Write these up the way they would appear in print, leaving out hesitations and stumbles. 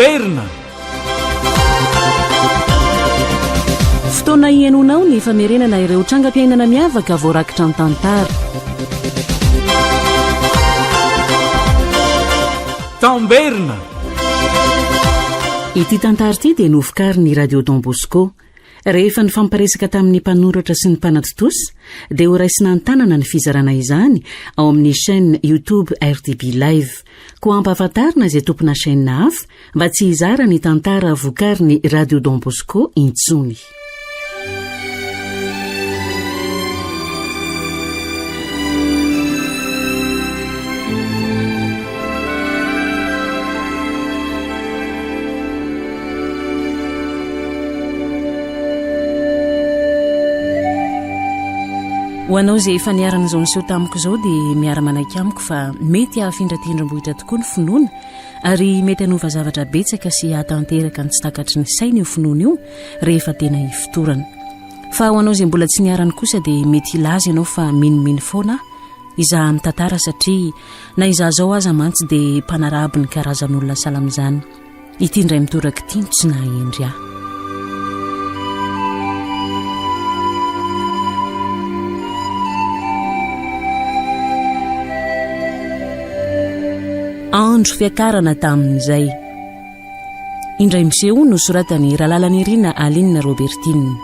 Tamberina. Fotoana hihainoanao ny famerenana ireo trangam-piainana miavaka voarakitra an-tantara. Tamberina. Ity tantara ity dia novokarin'ny Radio Don Bosco. Rehefa nifampiresaka tamin'ny mpanoratra sy ny mpanatontosa dia horaisina an-tanana ny fizarana izany ao amin'ny chaîne YouTube RDB Live. Koa ampahafantarina izay tompona chaîne hafa mba tsy hizara ny tantara vokarin'ny Radio Don Bosco intsony. Ho anao izay efa niharan'izao niseho tamiko izao dia miara-manaiky amiko fa mety hahafindra tendrombohitra tokoa ny finoana ary mety hanova zavatra betsaka sy hahatanteraka ny tsy takatry ny saina io finoana io rehefa tena ifotorana. Fa ho anao izay mbola tsy niharany kosa dia mety hilaza ianao fa minomino foana aho izaho mitantara satria na izaho izao aza mantsy dia mpanaraby ny karazan'olona sahala amin'izany. Ity indray mitoraka ity no tsy nahahendry ahy. Andro fiakarana tamin'izay. Indray miseho nosoratan'i Ralalanirina Aline Robertine.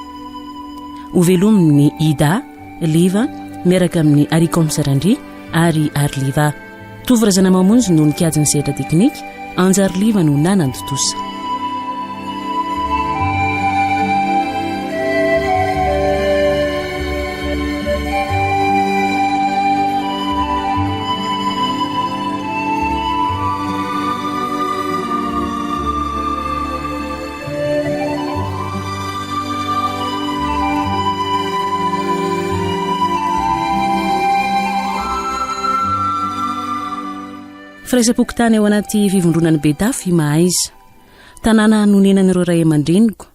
Hovelomin'i Ida, Liva, miaraka amin'i Aricoms Randria ary Arliva. Tovo Razanamamonjy no nikajy ny sehatra teknika, Anjariliva no nanantontosa. Firaisam-pokontany ao anaty fivondronan'i Betafo i Mahaiza. Tanàna nonenan'ireo ray aman-dreniko.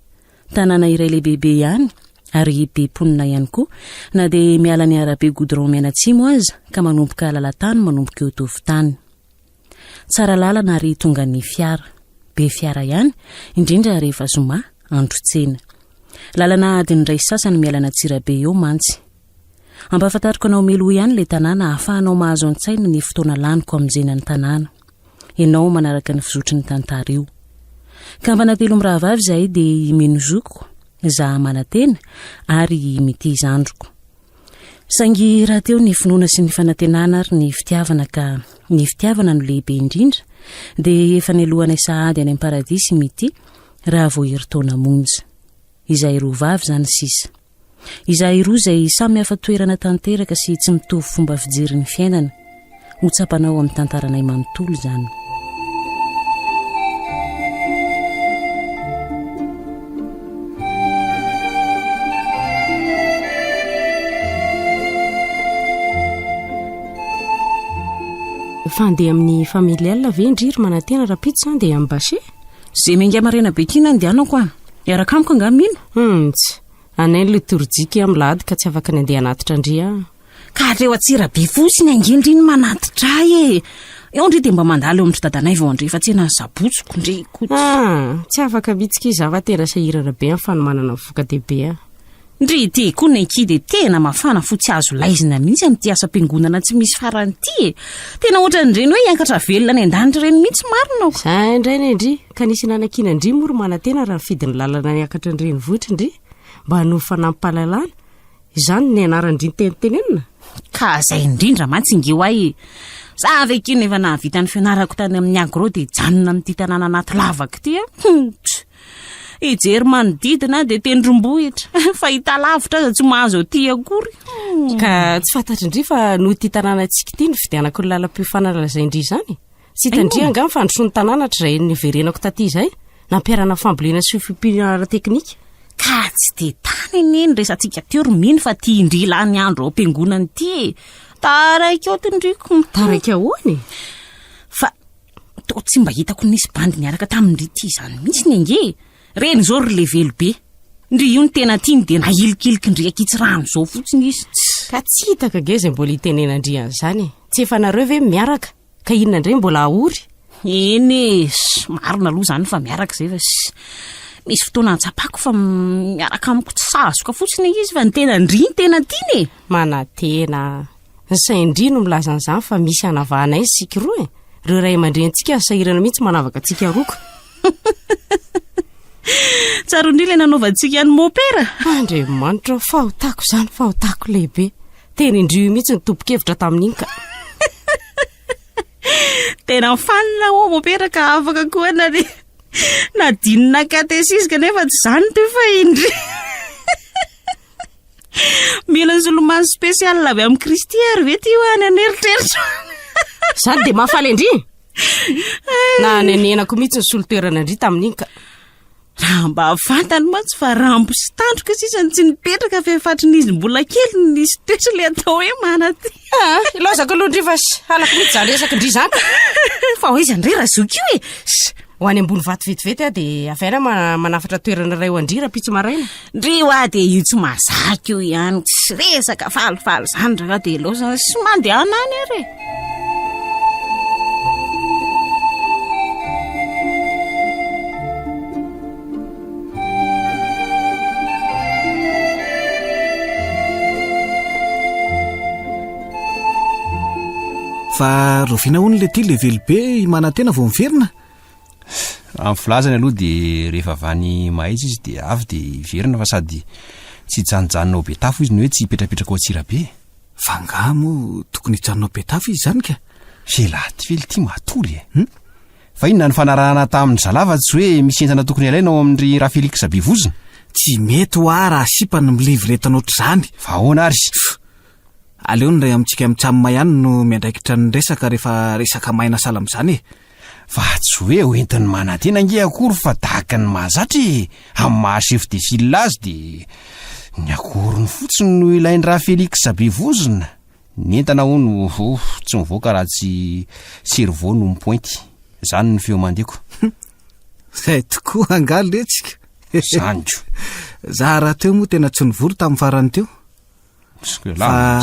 Tanàna iray lehibebe ihany ary be mponina ihany koa na dia miala ny arabe goudron mianatsimo aza ka manomboka lalan-tany manomboka eo Tovotany. Tsara lalana ary tongan'ny fiara. Be fiara ihany, indrindra rehefa zoma, andro tsena. Lalana adiny iray sy sasany miala an'Antsirabe eo mantsy. Ampahafantariko anao mialoha ihany ilay tanàna ahafahanao mahazo an-tsaina ny fotoana laniko hamonjena ny tanàna. Ianao manaraka ny fizotry ny tantara io. Kambana telo mirahavavy izahay dia i Mino zokiko, izaho Manantena ary i Mitia zandriko. Saingy rahateo ny finoana sy ny fanantenana ary ny fitiavana ka ny fitiavana no lehibe indrindra dia efa nialohanay sahady any am-paradisa i Mitia raha vao herintaona monja. Izahay roa vavy izany sisa. Izahay roa izay samy hafa toerana tanteraka sy tsy mitovy fomba fijery ny fiainana. Ho tsapanao amin'ny tantaranay manontolo izany. Fa handeha amin'ny familial ve ndry ry manantena rahampitso sa handeha amin'ny bâché? Ze miainga maraina be ity no andehanako an! Hiaraka amiko angaha mino? Hunts! Anay ny litorjika amin'ny lahady ka tsy afaka ny handeha hanatitra ndry aho. Ka hatreo Antsirabe fotsiny ange ndry no manatitra ahy e! Eo ndry dia mba mandalo eo amin-dry dadanay vao handrefa tsena ny sabotsy ko ndry koto. Ah, tsy afaka mihitsy kay za fa tena sahirana be amin'ny fanomanana ny voka-dehibe ah. Ndry ity koa ny ankihy dia tena mafana fo tsy azo laizina mihitsy amin'ity asam-piangonana tsy misy farany ity e! Tena ohatran'ireny hoe hiankatra velona any an-danitra ireny mihitsy marina o! Za indray anie ndry, ka nisy nanakiana ndry moa ry manantena raha nifidy ny lalana niakatra ny renivohitra ndry mba hanovo fanampim-pahalalana Izany ny anaran-dry nitenitenenina? Ka zay indrindra mantsy nge ho ahy e! Za ve kina efa nahavita ny fianarako tany amin'ny agro dia hijanona amin'ity tanàna anaty lavaka ity a! Humm! Hijery manodidina dia tendrombohitra, fahitalavitra aza tsy mahazo aty akory. Ka tsy fantatry ndry fa noho ity tanànantsika ity nividianako ny lalam-piofanana lazain-dry izany? Tsy hitan-dry angaha ny fandrosoan'ny tanàna hatrizay niverenako taty izay? Nampiharana fambolena sy fiompiana ara-teknika. Ka tsy dia tany anie ny resatsika teo ry Mino fa ty ndry lany andro ao am-piangonana ity e! Taraiky ao ty ndry ko. Taraiky ahoana e? Fa toa tsy mba hitako nisy bandy niaraka tamin-dry ity izany mihitsy ny ange e! Reny izao ry levelo be. Ndry io no tena tiany dia nahilikiliky ndry ankitsirano izao fotsiny izy. Ka tsy hitako ange izay mbola hitenenan-dry an'izany e! Tsy efa nareo ve miaraka? Ka inona indray mbola ahory? Eny e, marina aloha izany fa miaraka izay fa misy fotoana antsapako fa miaraka amiko tsy sazoka fotsiny izy fa ny tena ndry ny tena tiany e. Manantena. Ny sain-dry no milaza an'izany fa misy hanavahanay isika roa e. Ireo ray aman-drenintsika aza sahirana mihitsy manavaka antsika roa ko. Tsaroan-dry ilay nanaovantsika an'i Mopera? Andriamanitra, fahotako izany, fahotako lehibe. Tena indry io mihitsy ny tompon-kevitra tamin'iny ka. Tena fanina ho'a Mopera ka afaka koa na ny nadinina katesizy kanefa tsy izany ty fa indry. Mila solomaso spécial avy amin'i Kristy ary ve ty ho any an'eritreritro? Izany dia mahafaly an-dry? Na nenenako mihitsy ny solotoerana an-dry tamin'iny ka. Raha mba fantany mantsy fa rambo sy tandroka sisa no tsy nipetraka fa efa hatrin'izy mbola kely no nisy toetra ilay atao hoe manatena. Ah, ilaozako aloha ndry fa halako mihitsy izany resaka ndry izany. Fa ho aiza ndray Razoky io e? Ho any ambony vato vetivety aho dia avy any aho manafatra toerana iray ho an-dry rahampitso maraina. Ndry hoa dia io tsy mahazaka io ihany, tsy resaka falifaly izany rangahy dia laozana sy mandehana any ary e. Fa rahoviana hono le ty level be i Manantena vao miverina? Raha ny filazany aloha dia rehefa avy any Mahaiza izy dia avy dia hiverina fa sady tsy hijanojanona ao Betafo izy no hoe tsy hipetrapetraka ao Antsirabe. Fa angaha moa tokony hijanona ao Betafo izy izany ka? Elah ty ve lty matory e? Hum? Fa inona ny fanarahana tamin-dry zalahy fa tsy hoe misy entana tokony halaina ao amin-dry Rafelix Bevozona? Tsy mety hoa raha sipa no mi-livre entana ohatr'izany. Fa ahoana ary? Aleo ny iray amintsika mitsam ihany no miandraikitra ny resaka rehefa resaka maina sahala amin'izany e! Fa tsy hoe ho entin'ny manantena ange akory fa tahaka ny mahazatra e! Amin'ny maha chef de file azy dia ny akoriny fotsiny no ilain-dRafelix Bevozona. Ny entana hono oh, tsy mivoaka raha tsy cerveau no mipointy. Izany ny feo mandeko. Zay tokoa angaha letsika. Izany ko. Za rahateo moa tena tsy nivory tamin'ny farany teo. Fa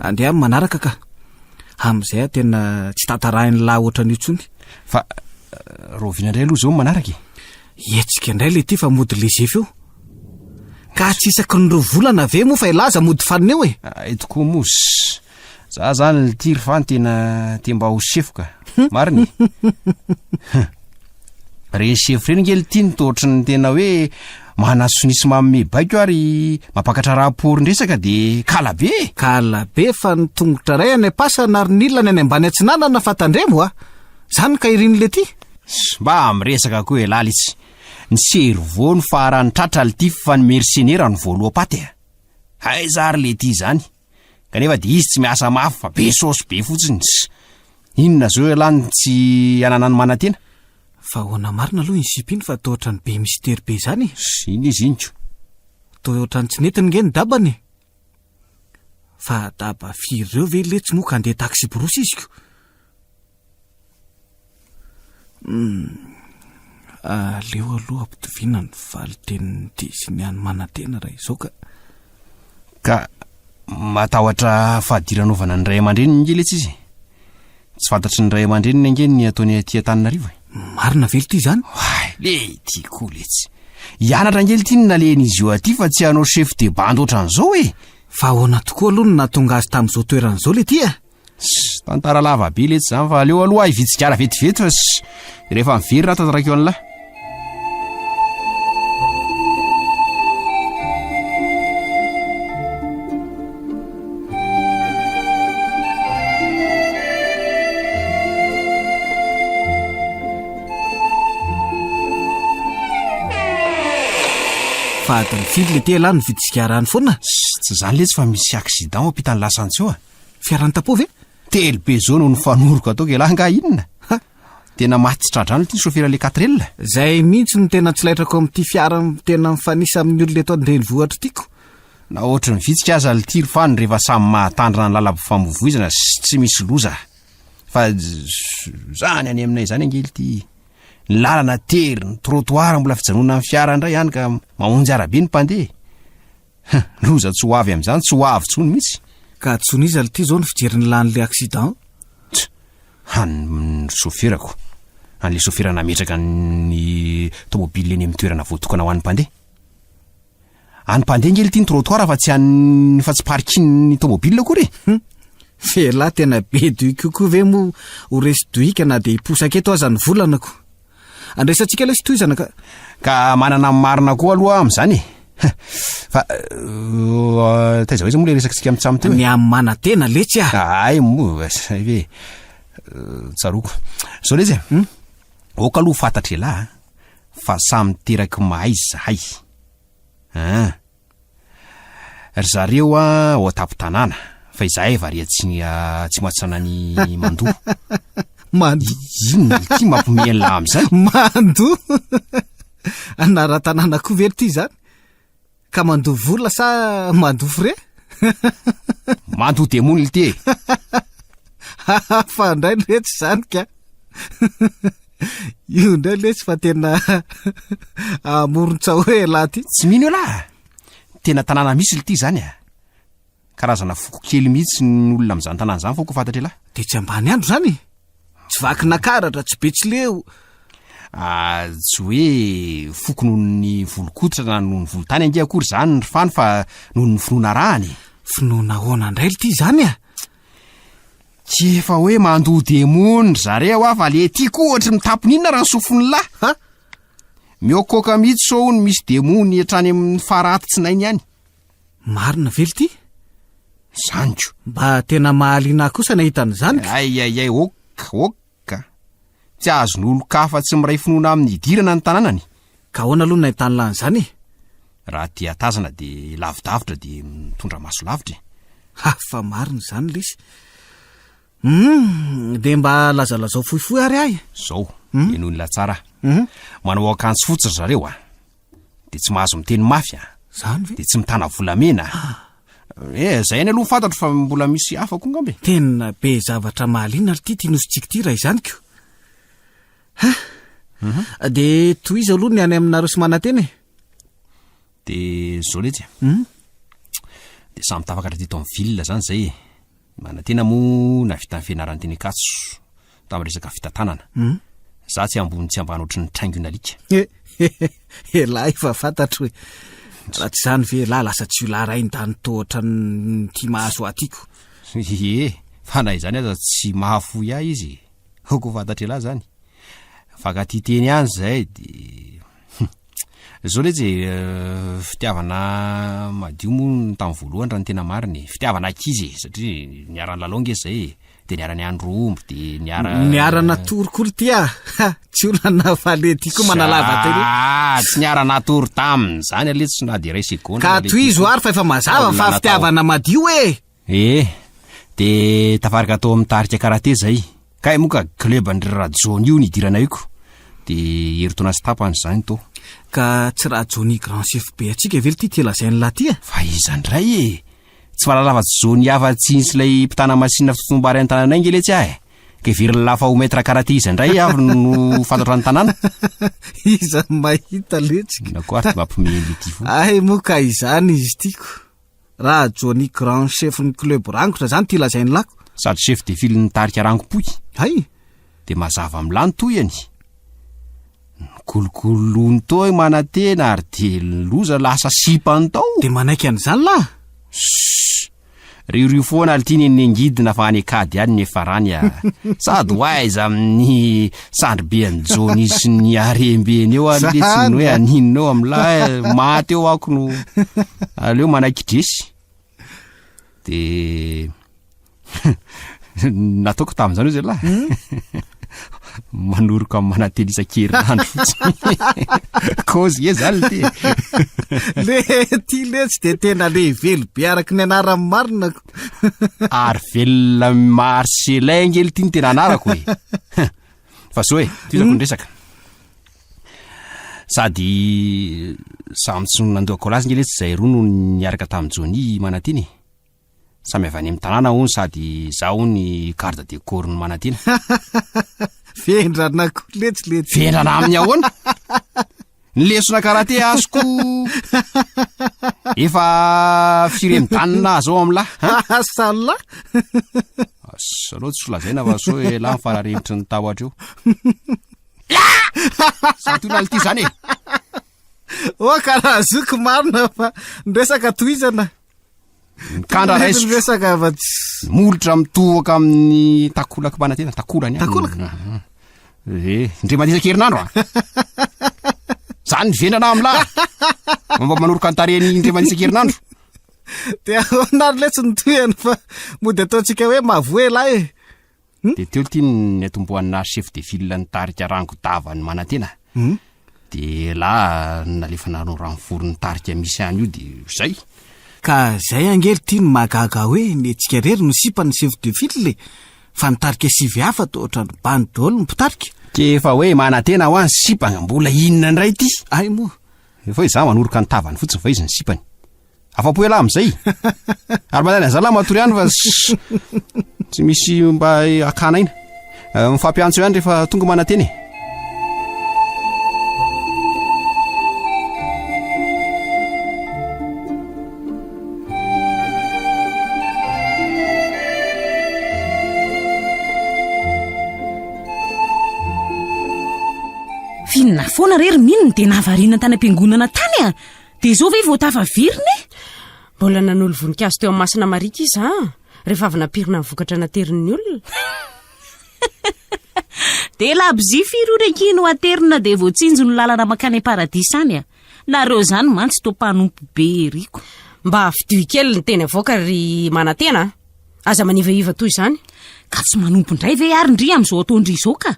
andeha amin'ny manaraka ka. Amin'izay aho tena tsy tantarahin'ny lahy ohatran'io intsony. Fa eh, rahoviana indray aloha izao ny manaraka e? Hetsika indray le ty fa mody lezefy eo. Ka tsy isaky ny roa volana ve moa fa hilaza mody fanina eo e? Ay tokoa moa. Za zany lty ry fa tena te mba ho sefo ka. Marina e? Reny sefo reny nge lty no toa ohatran'ny tena hoe manasonia sy manome baiko ary mampakatra raha-porin-dresaka de kala be e! Kala be fa ny tongotra iray any am-pasana ary ny ilany any ambany atsinanana fa tandremo a! Zany ka irin'i lety? Mba miresaka koa elah litsy. Ny cerveau no farany tratra lty fa ny mercenaire no voaloham-paty a! Aiza ary lety izany? Kanefa dia izy tsy miasa mafy fa be saosy be fotsiny. Inona zao ialahy no tsy ananany manantena? Fa ahoana marina aloha iny sipa iny fa toa ohatran'ny be mistery be izany e? Iny izy iny ko. Toa ohatran'ny tsy nety nge ny dabany e. Fa daba firy ireo ve letsy moa ka andeha taxi-brousse izy ko? Hum, aleo aloha ampitoviana ny valin-tenin'ity sy ny an'i Manantena raha izao ka. Ka matahotra fahadiranovana ny ray aman-dreniny nge letsy izy e. Tsy fantatry ny ray aman-dreniny ange ny ataony aty Antananarivo e. Marina ve lty izany? Oay, lety koa letsy. Hianatra ange lty ny nalehan'izy io aty fa tsy hanao chef de bande ohatran'izao e. Fa ahoana tokoa aloha no nahatonga azy tamin'izao toerana izao lety a? Tantara lava be letsy zany fa aleo aloha hividy sigara vetivety fa rehefa miverina aho tantaraiko eo an'lah. Fa adiny firy le ty elah no vidy sigara any foana? Tsy zany letsy fa misy accident ao ampitan'ny lasantsy eo a. Fiaran'ny tapo ve? Telo be zao no nifanoroka tao k'elah nga inona? Ha! Tena maty tsy tra-drano ity chauffeur le quatre L. Zay mihitsy no tena tsy laitrako amin'ity fiara tena mifanisa amin'ny olona eto an-drenivohitra ity ko. Na ohatry ny vitsika aza lty ry fany rehefa samy mahatandrina ny lalam-pifamoivoizana sy tsy misy loza. Fa zany any aminay zany ange lty. Ny lalana tery, ny trottoir mbola fijanonan'ny fiara indray hany ka mamonjy arabe ny mpandeha. Huh, loza tsy ho avy amin'izany, tsy ho avy intsony mihitsy. Ka tson'iza lty zao ny fijerin'lah an'le accident? Tch! An'ny soferako. An'ilay sofera nametraka ny tomobile eny amin'ny toerana voatokana ho an'ny mpandeha. An'ny mpandeha ange ity ny trottoir fa tsy an'ny fa tsy parking ny tomobile akory e. Hum. F'elah tena be douille kokoa ve moa ho resy dohika na dia hiposaka eto aza ny volana ko. Andraisantsika lesy tohizana ka. Ka manana ny marina koa aloha aho amin'izany e. Fa taiza ho aiza moa ilay resakitsika mitsam teo e? Ny amin'ny manantena letsy ah. Ay moa hay ve tsaroako. Zao letsy e. Hum? Aoka aloha ho fantatr'elah fa samy teraky mahaiza izahay. An! Ry zareo ao an-tampon-tanàna, fa izahay avy ary atsimo atsinanan'i Mandoa. Mandoa. Inona ity mampiomehy an'lah amin'izany? Mandoa? Anaran-tanàna koa ve ity izany? Ka mandoa vola sa mandoa frais? Mandoa demony ity e! Hafa indray letsy izany ka! Io indray lesy fa tena amoron-tsaho elah ty. Tsy mino elah! Tena tanàna misy lty izany a! Karazana foko kely mihitsy ny olona amin'izany tanàna izany foko fantatr'elah. Dia tsy ambany andro izany e! Tsy vakin'Akaratra, tsy Betsileo. Ah, tsy hoe foko noho ny volon-koditra na noho ny volontany ange akory izany ry Fano fa noho ny finoana arahana e! Finoana ahoana indray lty izany a? Tsy efa hoe mandoa demony ry zareo aho fa le ty koa ohatry mitapona inona raha ny sofin'ny lahy ha? Mihoakoaka mihitsy sao hono misy demony hatrany amin'ny fara aty tsinainy any. Marina ve lty? Zany ko. Mba tena mahaliana ahy kosa ny hahita an'izany ka. Ay ay ay ok ok. Tsy azon'olon-kafa tsy miray finoana aminy hidirana ny tanànany. Ka ahoana aloha no nahitan'lah an'izany e? Raha tia tazana dia lavidavitra dia mitondra maso lavitra e. Hafa marina izany lesy. Hum, dia mba lazalazao fohifohy ary ahy e. Zao, henoy ny latsara. Manao akanjo fotsy ry zareo a. Dia tsy mahazo miteny mafy a. Zany ve? Dia tsy mitana volamena a. Eh, zay ihany aloha no fantatro fa mbola misy hafa koa angamba e. Tena be zavatra mahaliana ry ty ity nosintsika ity raha izany ko. Ha! Dia tohizo aloha ny any aminareo sy Manantena e. Dia zao letsy e. Dia samy tafakatra teto amin'ny ville zany zay e. Manantena moa nahavita ny fianarany teny Ankatso tamin'ny resaka fitantanana. Za tsy ambony tsy ambany ohatry ny traingon'alika. Elah efa fantatro e. Raha tsy izany ve elah lasa jiolahy rain-dany toa ohatran'ity mahazo ahy tiako. Ie, fa na izany aza tsy mahafoy ahy izy e. Aoka ho fantatr'elah zany. Mifankatia teny ihany zahay de Zao letsy e, fitiavana madio moa ny tamin'ny voalohany raha ny tena marina e. Fitiavana ankizy e, satria niara-nilalao nge zay e, de niara-niandry omby, de niara Niara-natory koa lty ah! Ha! Tsy olana fa le ty koa manalava tery. Ah, tsy niara-natory taminy zany letsy na de iray segondra. Ka tohizo ary fa efa mazava fa fitiavana madio e! Eh! De tafaraka tao amin'ny tarika karate zay. Kay moa ka club an-dry Rajohny io nidirana io ko. De herintaona sy tapany zany tô. Ka tsy Rajohny grand chef be antsika ve lty tia lazain'lah ty e? Fa iza ndray e! Tsy mahalala afa-tsy Johnny afa-tsy sy ilay mpitana machine fitotoam-bary any tanànay nge letsy aho e! Ka heverin'lah fa ho maître karate iza ndray avy no fantatro any tanàna? Iza no mahita letsy ka. Inona koa ary ty mampiomehy an'ity fo. Hay moa ka izany izy ity ko. Raha Johnny grand chef ny club rangotra zany ty lazain'i lako. Sady chef de file ny tarika rangopohy. Hay! De mazava amin'lah ny tohiny. Nikolokolony tao i Manantena ary de loza lasa sipany tao. De manaiky an'izany lah? Sss! Riorio foana lty ny nengidina fa any akady any ny farany a! Sady ho aiza amin'ny sandry be an'i Johnny sy ny harem-beny eo ary letsy ny hoe aninona eo amin'lah maty eo ako no aleo manaiky dresy. De nataoko tamin'izany hoy zalahy. Manoroka amin'ny manantena isan-kerinandro fotsiny. Cause nge zany le ty. Le ty letsy de tena levelo be araky ny anarany marina ko. Ary velona Marcelin nge le ty ny tena anarako e. Fa zao e, tohizako ny resaka. Sady samy tsy nandoa kolazy nge letsy zay roa no niaraka tamin'i Johnny manantena e. Samy avy any amin'ny tanàna hono sady izaho hono garde de corps ny manantena. Vendrana koa letsy letsy. Vendrana amin'ny ahoana? Ny lesona karate azoko efa firy midanina zao amin'lah. Asallah. Aleo tsy holazaina fa sao elah mifararemotry ny tahotra eo. Santionany ity zany e! Oh ka raha zoky marina fa ny resaka tohizana. Ny kandra raisiko. Ny resaka fa tsy. Molotra mitohoka amin'ny takolaka manantena, takolany. Takolaka? Mhm. Eh, ndre mandeha isan-kerinandro ah. Zany ny vendrana amin'lah. Mba manoroka ny tarehiny indray mandeha isan-kerinandro. Dia ahoana ary letsy ny tohiny fa mody ataontsika hoe mahavoa elah e. Hmm? Dia teo ity ny niatombohan'ny chef de file nitarika rango-dava ny manantena. Hmm? Dia elah nalefa nanao ranvory ny tarika misy any io dia zay. Ka zay ange ry ty no mahagaga hoe ny antsika irery no sipan'ny chef de file e! Fa ny tarika sivy hafa toa ohatran'ny bandy daholo ny mpitarika. Ke efa hoe manantena hoa ny sipany mbola inona indray ity? Hay moa. Efa hoe za manoroka ny tavany fotsiny fa izy ny sipany. Afa-po ialahy amin'izay. Ary mandany an'izany lahy matory ihany fa tsy misy mba hakana aina. Eh, mifampiantso ihany rehefa tonga manantena e. Finina foana re ry Mino no dia nahavariana tany am-piangonana tany a! Dia izao ve vao tafaverina e? Mbola nanolo voninkazo teo amin'ny Masina Maria izy an, rehefa avy nampirina ny vokatra naterin'ny olona. Dia labozia firy ora akia no aterina dia voatsinjo ny lalana mankany am-paradisa any a! Nareo izany mantsy toa mpanompo be ery ko. Mba fidio kely ny teny avoaka ry Manantena a! Aza manivaiva toy izany. Ka tsy manompo indray ve ary ndry amin'izao ataon-dry izao ka?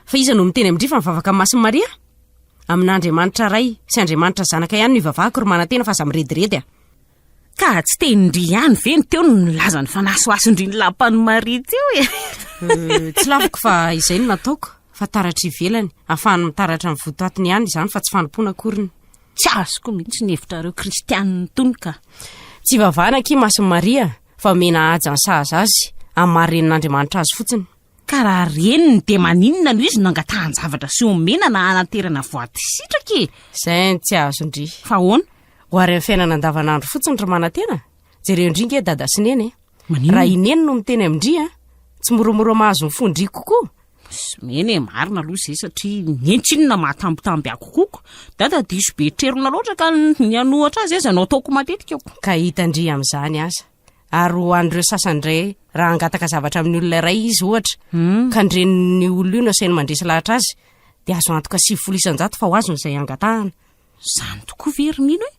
Fa iza no miteny amin-dry fa mivavaka amin'ny Masin'i Maria? Amin'Andriamanitra Ray sy Andriamanitra Zanaka ihany no ivavahako ry Manantena fa aza mirediredy a! Ka tsy tenin-dry ihany ve ny teo no nilaza ny fanasohason-dry ny lapan'i Maria teo e? Euh, tsy laviko fa izay no nataoko, fa taratra ivelany, ahafahany mitaratra ny votoatiny ihany izany fa tsy fanompoana akoriny. Tsy azoko mihitsy ny hevitrareo kristianina itony ka. Tsy ivavahana akia Masin'i Maria fa omena haja ny sahaza azy amin'ny maha renin'Andriamanitra azy fotsiny. Ka raha reniny dia maninona no izy no angatahan-javatra sy omena na anaterana voady sitraka e? Izay no tsy azon-dry. Fa ahoana? Ohary amin'ny fiainana andavanandro fotsiny ry Manantena. Jereo ndry nge dada sy neny e. Maninona? Raha i neny no miteny amin-dry a, tsy moramora mahazo ny fon-dry kokoa. Eny e, marina aloha izay satria neny tsinona mahatambitamby ahy kokoa ko. Dada diso be trerona loatra ka ny hanohatra azy aza no ataoko matetika ko. Ka hitan-dry amin'izany aza. Ary ho an'ireo sasany indray, raha hangataka zavatra amin'ny olona iray izy, ohatra, hmm. ka ny renin'ny olona io no asainy mandresy lahatra azy, dia azo antoka 90 isan-jato fa ho azony izay angatahana. Izany tokoa ve ry Mino e?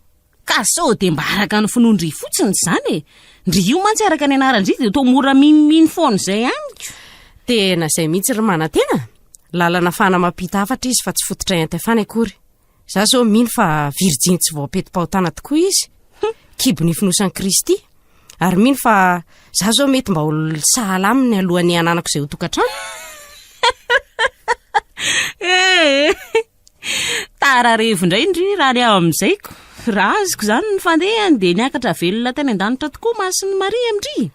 Ka sao dia mba araka ny finoan-dry fotsiny izany e? Ndry io mantsy araka ny anaran-dry dia toa mora minomino foana izay amiko. Tena izay mihitsy ry Manantena. Lalana afahana mampita hafatra izy fa tsy fototra iantefana akory. Za zao mino fa virjiny tsy voapetim-pahotana tokoa izy, kibo nifonosan'i Kristy, ary mino fa za zao mety mba ho sahala aminy alohan'ny hananako izay ho tokantrano. Eh, tara revo indray ndry raha ny ao amin'izay ko. Raha azoko izany ny fandehany dia niakatra velona tany an-danitra tokoa Masin'i Maria amin-dry.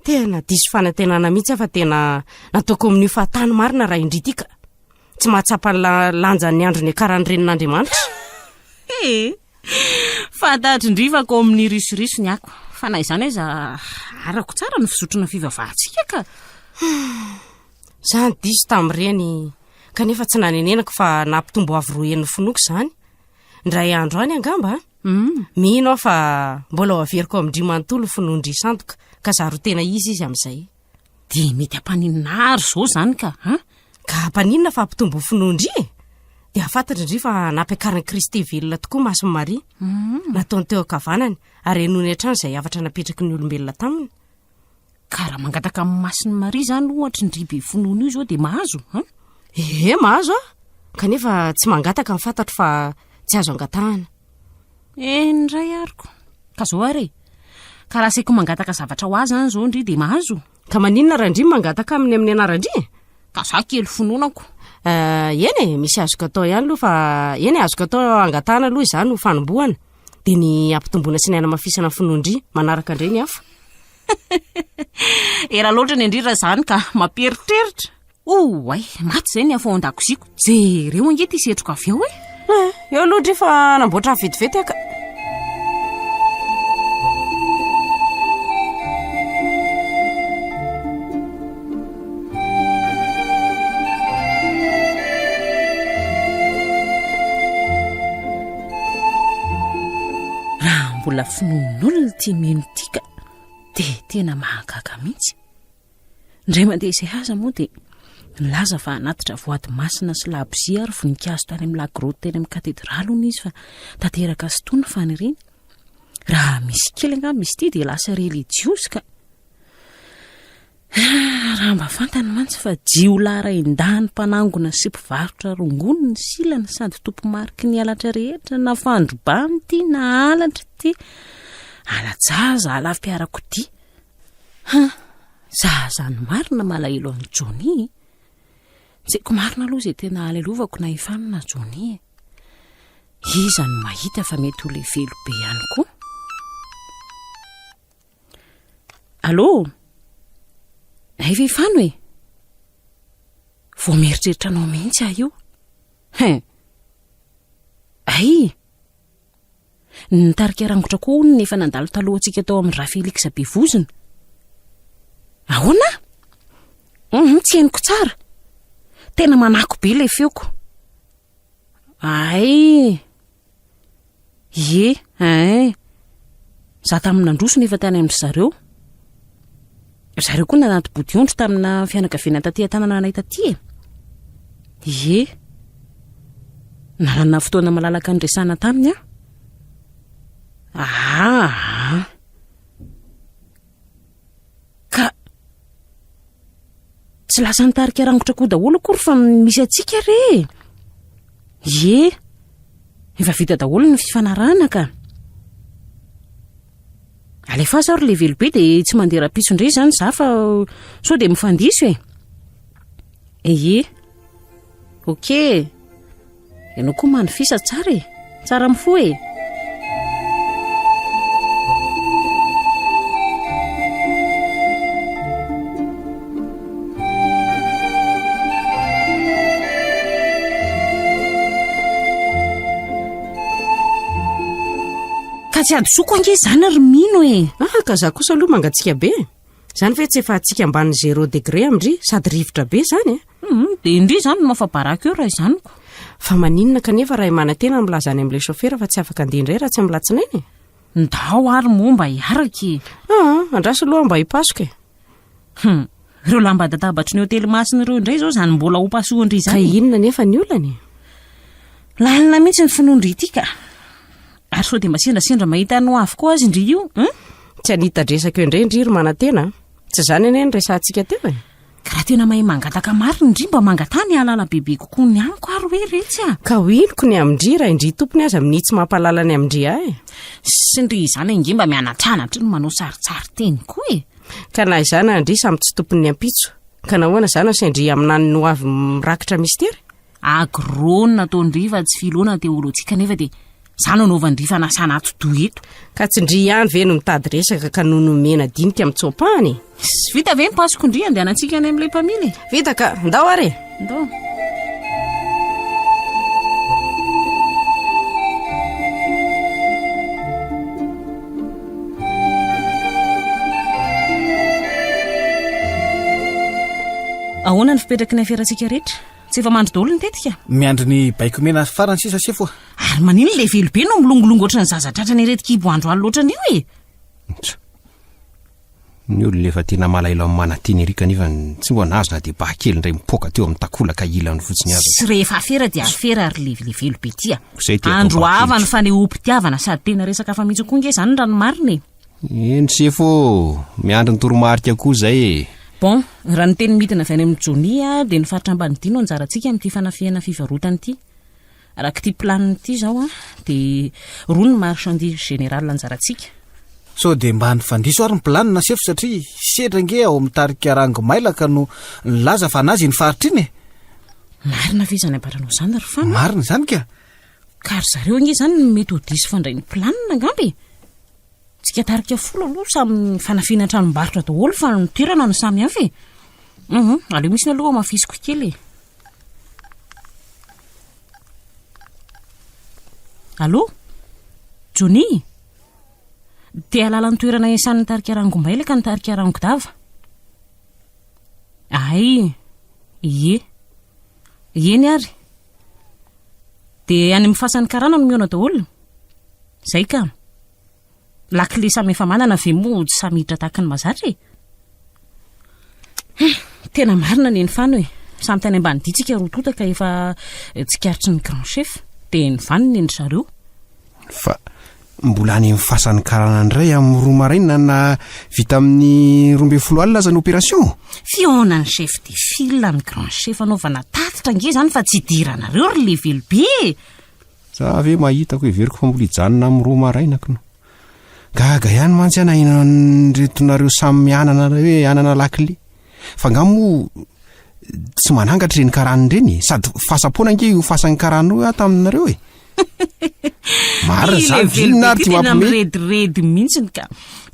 Tena diso fanantenana mihitsy aho fa tena nataoko amin'io fahatany marina raha indry ity ka. Tsy mahatsapa ny lanjan'ny andro niakaran'ny renin'Andriamanitra. Ee, fantatro indry fa ko amin'ny risoriso ny ako. Fa na izany aza, arako tsara ny fizotrana fivavahantsika ka. Za ny diso tamin'ireny, kanefa tsy nanenenako fa nampitombo avo roa heny ny finoako izany. Indray andro any angamba, mm. mino aho fa mbola ho averiko amin-dry manontolo ny finoan-dry sandoka, ka zaro tena izy izy amin'izay. Dia mety hampaninona ary izao izany ka, an? Ka hampaninona fa hampitombo ny finoan-dry e? Dia hahafantatry ndry fa nampiakarin'i Kristy velona tokoa Masin'i Maria. Mm. Nataony teo ankavanany ary henoiny hatrany izay hafatra napetraky ny olombelona taminy. Ka raha mangataka amin'i Masin'i Maria izany ohatry ndry be finoana io izao dia mahazo, an? Ee, mahazo aho. Kanefa tsy mangataka ny fantatro fa tsy azo angatahana. Eny indray ary ko. Ka zao ary e. Ka raha asaiko mangataka zavatra ho ahy zany zao ndry dia mahazo? Ka maninona raha ndry mangataka aminy amin'ny anaran-dry e? Ka za kely finoana ko. Eh, eny e, misy azoko atao ihany aloha fa eny e, azoko atao angatahana aloha izany ho fanombohana. Dia ny hampitomboana sy ny hanamafisana ny finoan-dry manaraka indray ny hafa. Ela loatra ny an-dry raha izany ka, mampieritreritra. Oay, maty izay ny afo ao an-dakoziako. Jereo ange ity setroka avy ao e. Eh, eo aloha ndry fa hanamboatra vetivety aho ka. Mankahala finoan'olona ity mino ity ka. Dia tena mahagaga mihitsy. Indray mandeha izay aza moa dia nilaza fa hanatitra voady masina sy labozia ary voninkazo tany amin'ny lagrotte teny amin'ny katedraly hono izy fa tanteraka sy tony ny faniriany. Raha misy kely angamba izy ity dia lasa relijiozy ka. Ah, raha mba fantany mantsy fa jiolahy rain-dahiny mpanangona sy mpivarotra rongony ny silany sady tompo-mariky ny halatra rehetra na fandrobana ity na halatra ity. Hala-jaza, hala-fiarakodia. Ha, za zany marina malahelo an'i Johnny e. Tsy haiko marina aloha izay tena halelovako na i Fano na Johnny e. Iza no mahita fa mety ho levelo be ihany koa? Allô? Hay ve Fano e? Vao mieritreritra anao mihitsy aho io. Hein. Hay! Nitarika rangotra koa hono ny efa nandalo talohantsika tao amin'ny Rafelix Bevozona. Ahoana? Hum, tsy henoko tsara. Tena manako be ilay feoko. Ay! Ie, ein. Za tamin'ny nandroso nefa tany amin-dry zareo. Zareo koa nanaty bodiondry tamina fianakaviana taty an-tanana anay taty e. Ie. Nanana fotoana malalaka niresahana taminy aho. Aa. Ka tsy lasa nitarika rangotra koa daholo akory fa misy antsika re e. Ie. Efa vita daholo ny fifanarahana ka. Alefaso ary le velobe dia tsy mandeha rahampitso indray izany za fa sao dia mifandiso e. Ie. Ok. Ianao koa manofisa tsara e. Tsara mifoha e. Ka tsy hadisoako ange izany ry Mino e. Ah, ka za kosa aloha mangatsiaka be. Izany ve tsy efa hatsiaka ambanin'ny zéro degré amin-dry sady rivotra be izany e? Hum, dia ndry izany no mafa-baraka eo raha izany ko. Fa maninona kanefa raha i Manantena no milaza any amin'ilay chauffeur fa tsy afaka handeha indray raha tsy amin'ny latsinainy e? Ndao ary moa mba hiaraka e. Ah, andraso aloha mba hipasoka e. Hum, ireo lamba-databatry ny hotely masina ireo indray izao izany mbola ho pasohan-dry izany. Ka inona anefa ny olana e? Lalina mihitsy ny finoan-dry ity ka. Ary sao dia mba sendrasendra mahita anao avokoa azy ndry io, hein? Tsy hanita-dresaka eo indray ndry ry Manantena a. Tsy izany anie no resahantsika teo e. Ka raha tena mahay mangataka marina ndry mba mangataha ny hahalala bebe kokoa ny amiko ary hoe retsy a. Ka ho inoko ny amin-dry raha indry tompony aza minia tsy mampahalala ny amin-dry ahy e. Sy ndry izany ange mba mianatranatra no manao sarintsarin-teny koa e. Ka na izaho na ndry samy tsy tompon'ny ampitso. Ka nahoana izaho no asain-dry haminany ny ho avy mirakitra mistery? Agro no nataon-dry fa tsy philo na teolojia kanefa dia za no anaovan-dry fanasana atidoha eto. Ka tsy ndry ihany ve no mitady resaka ka no nomena dinika amin'ny tsoa-pahana e? Vita ve ny pasoko ndry andehanantsika any amin'ilay mpamily e? Vita ka, ndao ary e! Ndao. Ahoana ny fipetraky ny aferantsika rehetra? Tsy efa mandry daholo ny tetika? Miandry ny baiko mena farany sisa sefo a. Ary maninona ilay velo be no milongolongo ohatran'ny zaza tratran'ny aretin-kibo andro alina ohatran'io e? Tsa. Ny olona efa tena malahelo amin'ny manantena ery kanefa tsy mba nahazo na dia ba kely indray mipoaka teo amin'ny takolaka ilany fotsiny aza. Tsy rehefa afera dia afera ry le le velo be ty a. Izay ty atao Andro ba ava ny kely. fanehoam-pitiavana sady tena resaka hafa mihitsy koa nge izany raha ny marina e. Eny sefo ô, miandry ny toromarika koa izay e. Bon, raha ny teny midina avy any amin'i Johnny dia ny faritra Ambanidia no anjarantsika amin'ity fanafihana fivarotana ity. Araka ity planina ity izao dia roa ny marchandise générale anjarantsika. Sao dia mba nifandiso ary ny planina sefo satria sedra ange ao amin'ny tarika Rangomailaka no nilaza fa an'azy iny faritra iny e. Marina ve izany ambaranao izany ry Fano? Marina izany ka. Ka ry zareo ange izany no mety ho diso fandray ny planina angamba e. Tsika tarika folo aloha samy fanafihana tranombarotra daholo fa ny toerana no samy hafa e. Hum, aleo mihitsy aloha hamafisiko kely e. Allô? Johnny? Te hahalala ny toerana iasan'ny tarika Rangomailaka ny tarika Rangodava? Ay, ie. Eny ary. Dia any amin'ny fasan'ny karana no mihaona daholo. Zay ka. Lakile samy efa manana ve moa tsy samy hiditra tahaka ny mahazatra e? Hein, tena marina ny an'i Fano e. Samy tany ambanidia tsika roa tonta ka efa tsikaritry ny grand chef. Dia nivanona ny an-dry zareo. Fa mbola any amin'ny fasan'ny karana indray amin'ny roa maraina na vita amin'ny 12 alina aza ny opération? Fihaonan'ny chef de file ny grand chef anaovana tatitra ange izany fa tsy idiranareo ry levelobe e! Za ve mahita ko heveriko fa mbola hijanona amin'ny roa maraina kno. Gaga ihany mantsy aho naheno an'ireto nareo samy mianana hoe hanana lakile. Fa nga moa tsy manangatra ireny karana ireny e? Sady fasam-poana ange io fasan'ny karana io aho taminareo e. Marina Ilay izany, inona ary velom-be ty ty tena mampime? mirediredy mihitsy ka.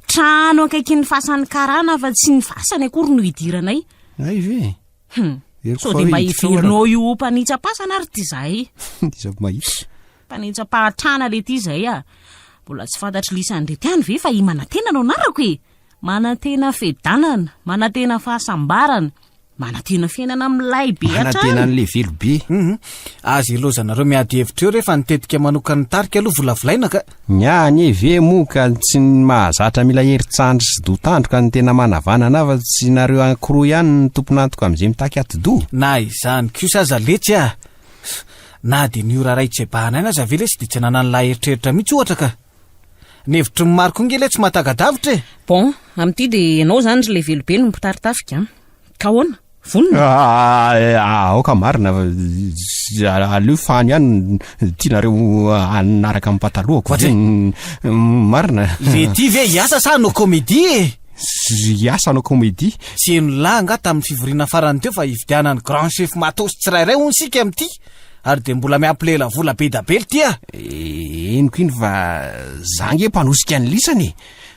Trano akaikin'ny fasan'ny karana fa tsy ny fasany akory no idiranay. Hay ve? Hum. Heveriko Sao fa dia hoe mba hiditra ao heverinao io ho mpanitsa-pasana ary ty zahay. Iza mahita. Mpanitsa-pahantrana le ty zay ah. Mbola tsy fantatry lisan'ireto ihany ve fa i Manantena no anarako e. Manantena fiadanana, manantena fahasambarana, manantena fiainana milay be hatrany. Manantena an'le velo be. Hum. Aza ilaozanareo miady hevitra eo re fa ny tetika manokan'ny tarika aloha volavolaina ka. Ny ahy anie ve moa ka tsy ny mahazatra mila herin-tsandry sy doha-tandroka no tena manavanana ahy fa tsy nareo ankiroa ihany no tompon'antoka amin'izay mitaky atidoha. Na izany kosa aza letsy ah! Na dia ny ora iray tsebahana aina aza ve lesy dia tsy ananan'lah eritreritra mihitsy ohatra ka! Ny hevitry ny maro koa nge letsy mahataka-davitra e! Bon, amin'ity dia ianao izany ry Levelobe no mpitari-tafika an! Ka ahoana? Vonona? Ah, aoka marina fa aleo fany ihany tianareo hanaraka amin'ny patalohako. Ohatry? Marina. Le ty ve hiasa sa hanao comédie e? Hiasa hanao comédie. Tsy henon'lah angaha tamin'ny fivoriana farany teo fa hividianan'ny grand chef matos tsirairay hono isika amin'ity? Ary dia mbola miampy lela vola be da be l'ty a! Henoko iny fa za nge mpanosika ny lisany e!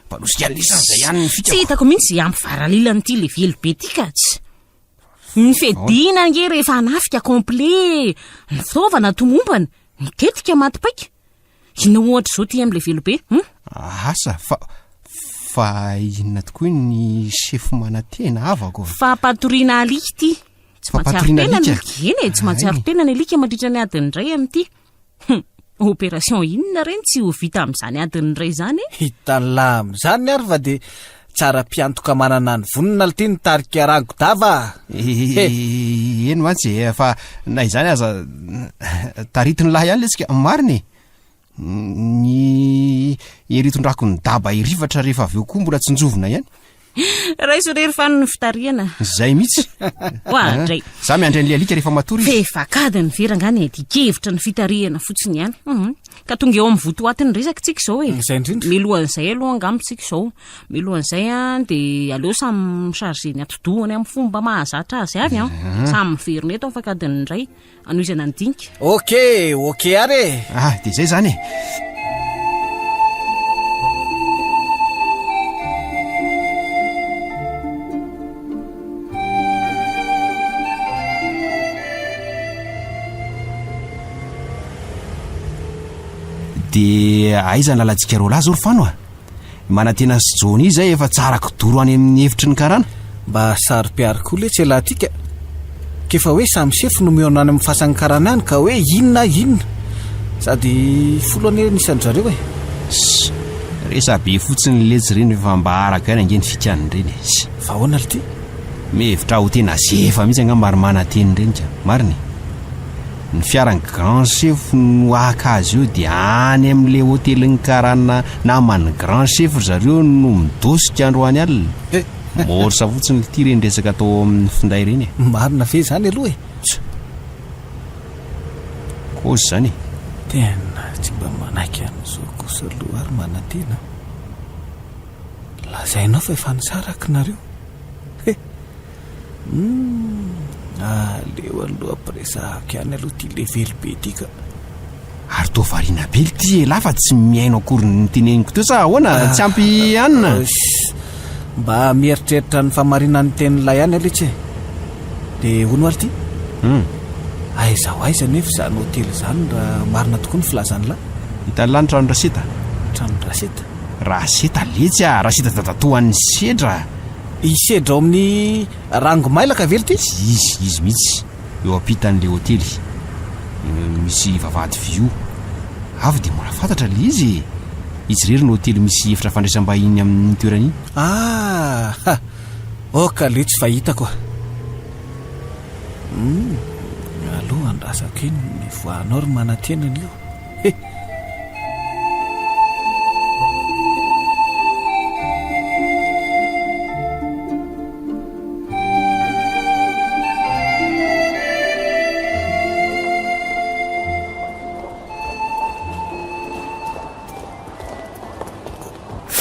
Mpanosika ny lisany zay ihany ny fikako. Tsy hitako mihitsy izay hampivaralila an'ity levelo be ity ka tsy. Ny fiadiana ange rehefa hanafika complet, ny fitaovana tomombana, ny tetika maty paika. Inona ohatra izao ity amin'ny levelo be, hum? Asa fa fa inona tokoa ny chef manantena havako? Fampatoriana alika ity. Tsy mahatsiaro Fampatoriana tena ny alika? alika. Eny e, tsy mahatsiaro tena ny alika mandritra ny adiny iray amin'ity. Hum, opération inona re no tsy ho vita amin'izany adiny iray izany e? Hitan'lah amin'izany ary fa dia tsara mpiantoka manana ny vonona lty ny tarika Rangodava a! Eny mantsy e, fa na izany aza taritin'lah ihany letsy ka, marina e! Ny hery itondrako ny daba hirifatra rehefa avy eo koa mbola tsinjovina ihany. Raiso irery fa ny fitarihana. Izay mihitsy. Oadray. Za miandry an'ilay alika rehefa matory izy. Fefak'adiny ve rangahy ny adikevitra ny fitarihana fotsiny ihany. Hum. Ka tonga eo amin'ny votoatin'ny resaka tsika izao e. Izay indrindra. Milohan'izay aloha angamba tsika izao. Milohan'izay an dia aleo samy mi-charger ny atidohany amin'ny fomba mahazatra azy avy an. Samy miverina eto afaka adiny iray. Anohizana ny dinika. Ok, ok ary e! Ah, dia izay izany e! Dia aiza ny lalantsika roalahy zao ry Fano a? Manantena sy Johnny izay efa tsara kidoro any amin'ny efitry ny karana. Mba saro-piaro koa letsy ialahy ty ka. K'efa hoe samy sefo no mihaona any amin'ny fasan'ny karana any ka hoe inona inona. Sady folo anie ny isan-dry zareo e. Ss, resa-be fotsiny letsy ireny fa mba arako ihany ange ny fikan'ireny e. Ss. Fa ahoana lty? Mihevitra ho tena zefa mihitsy angamba ry Manantena ireny ka. Marina e. Ny fiaran'ny grand chef no haka azy eo dia any amin'ilay hotelin'ny karana naman'ny grand chef ry zareo no midosika androany alina. Morsa fotsiny lty ireny resaka atao amin'ny finday ireny e. Marina ve izany aloha e? Tsa. Kôzy izany e. Tena tsy mba manaiky an'izao kosa aloha ary manantena. Lazainao fa efa nisaraka nareo. He! Humm, aleo aloha ampiresahako ihany aloha ity levelo be ity ka. Ary toa variana be lty elah fa tsy mihaino akory ny teneniko teo sa ahoana? Tsy ampy hanina? Mba mieritreritra ny famarinan'ny tenin'ilay ihany aloha itsy e. Dia hono ary ity? Hum. Aiza ho aiza anefa izany hotely izany raha marina tokoa ny filazan'lah? Hitan'lah ny tranon-dRaseta? Tranon-dRaseta? Raseta letsy ah! Raseta dadatoan'i Sedra! I Sedra ao amin'ny Rangomailaka ve lty? Izy, izy mihitsy, eo ampitan'ilay hotely misy vavahady vy io. Avy dia mora fantatra ilay izy e! Izy irery no hotely misy efitra fandraisam-bahiny amin'iny toerana iny. Ah! Ha! Ok letsy fa hitako a! Hum! Aloha andrasako eny ny voahanao ry manantena anio. He!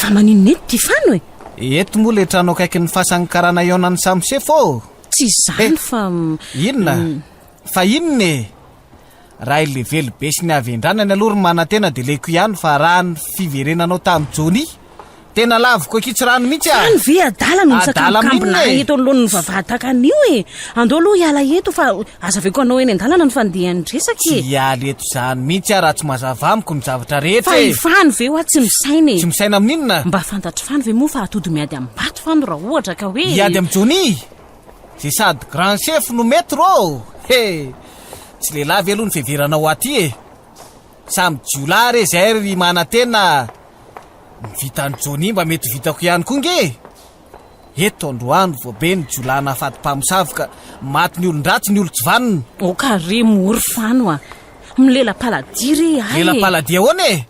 Fa maninona eto ty Fano e? Eto moa le trano akaikin'ny fasan'ny karana hihaonan'ny samy sefo ô! Tsy izany eh, fa... Inona? Mm. Fa inona e? Raha i Levelo be sy ny havendranany aloha ry manantena dia leko ihany fa raha ny fiverenanao tamin'i Johnny Tena laviko ankitsirano mihitsy ah! Any ve adala no Adala misakambokambona amin'inona e? eto anoloan'ny vavahatakan'io e? Andao aloha hiala eto fa azavaiko anao eny an-dalana ny fandehan'ny resaka Tsy e! hiala eto izany mihitsy aho raha tsy mazava amiko ny zavatra rehetra Fa e! i Fano ve hoa tsy misaina e? Tsy misaina amin'inona? Mba fantatr'i Fano ve moa fa atody miady amim-bato Fano raha ohatra ka hoe. Hiady amin'i Johnny? Izay sady grand chef no maître ô! He! Tsy lehilahy ve aloha ny fiheveranao ahy aty e? Samy jiolahy re izay ry manantena a! Ny vitan'i Johnny mba mety vitako ihany koa nge e! Eto androany vao be ny jiolahy nahafaty mpamosavy ka maty ny olon-dratsy ny olon-tsy vanona. Aoka re moa ry Fano a! Milela-paladia re ahy e! Lela-paladia ahoana e?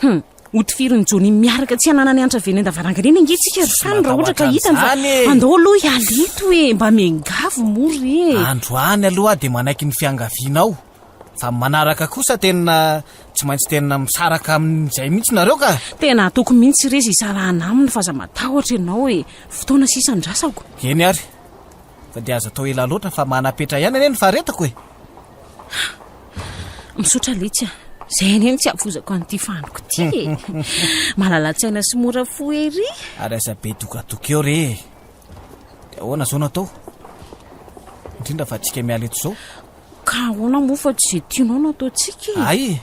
Hum! Hotifirin'i Johnny miaraka tsy hananany antra avy eny an-davarangana eny ange isika ry Fano raha ohatra ka hitany fa andao aloha hiala eto e! Mba miangavy moa re e! Androany aloha aho dia manaiky ny fiangavianao. Fa ny manaraka kosa tena tsy maintsy tena misaraka amin'izay mihitsy nareo ka! Tena ataoko mihitsy re izay hisarahana aminy fa aza matahotra ianao e! Fotoana sisa andrasako. Eny ary, fa dia aza atao ela loatra fa manapetra ihany anie ny faharetako e! Misaotra letsy a! Izay anie no tsy havozako an'ity faniko ity e! Malala-tsaina sy mora fo ery! Ary aza be dokadoka eo re e! Dia ahoana izao no atao? Indrindra fa antsika miala eto izao. Ka ahoana moa fa tsy izay tianao no ataontsika e? Hay e!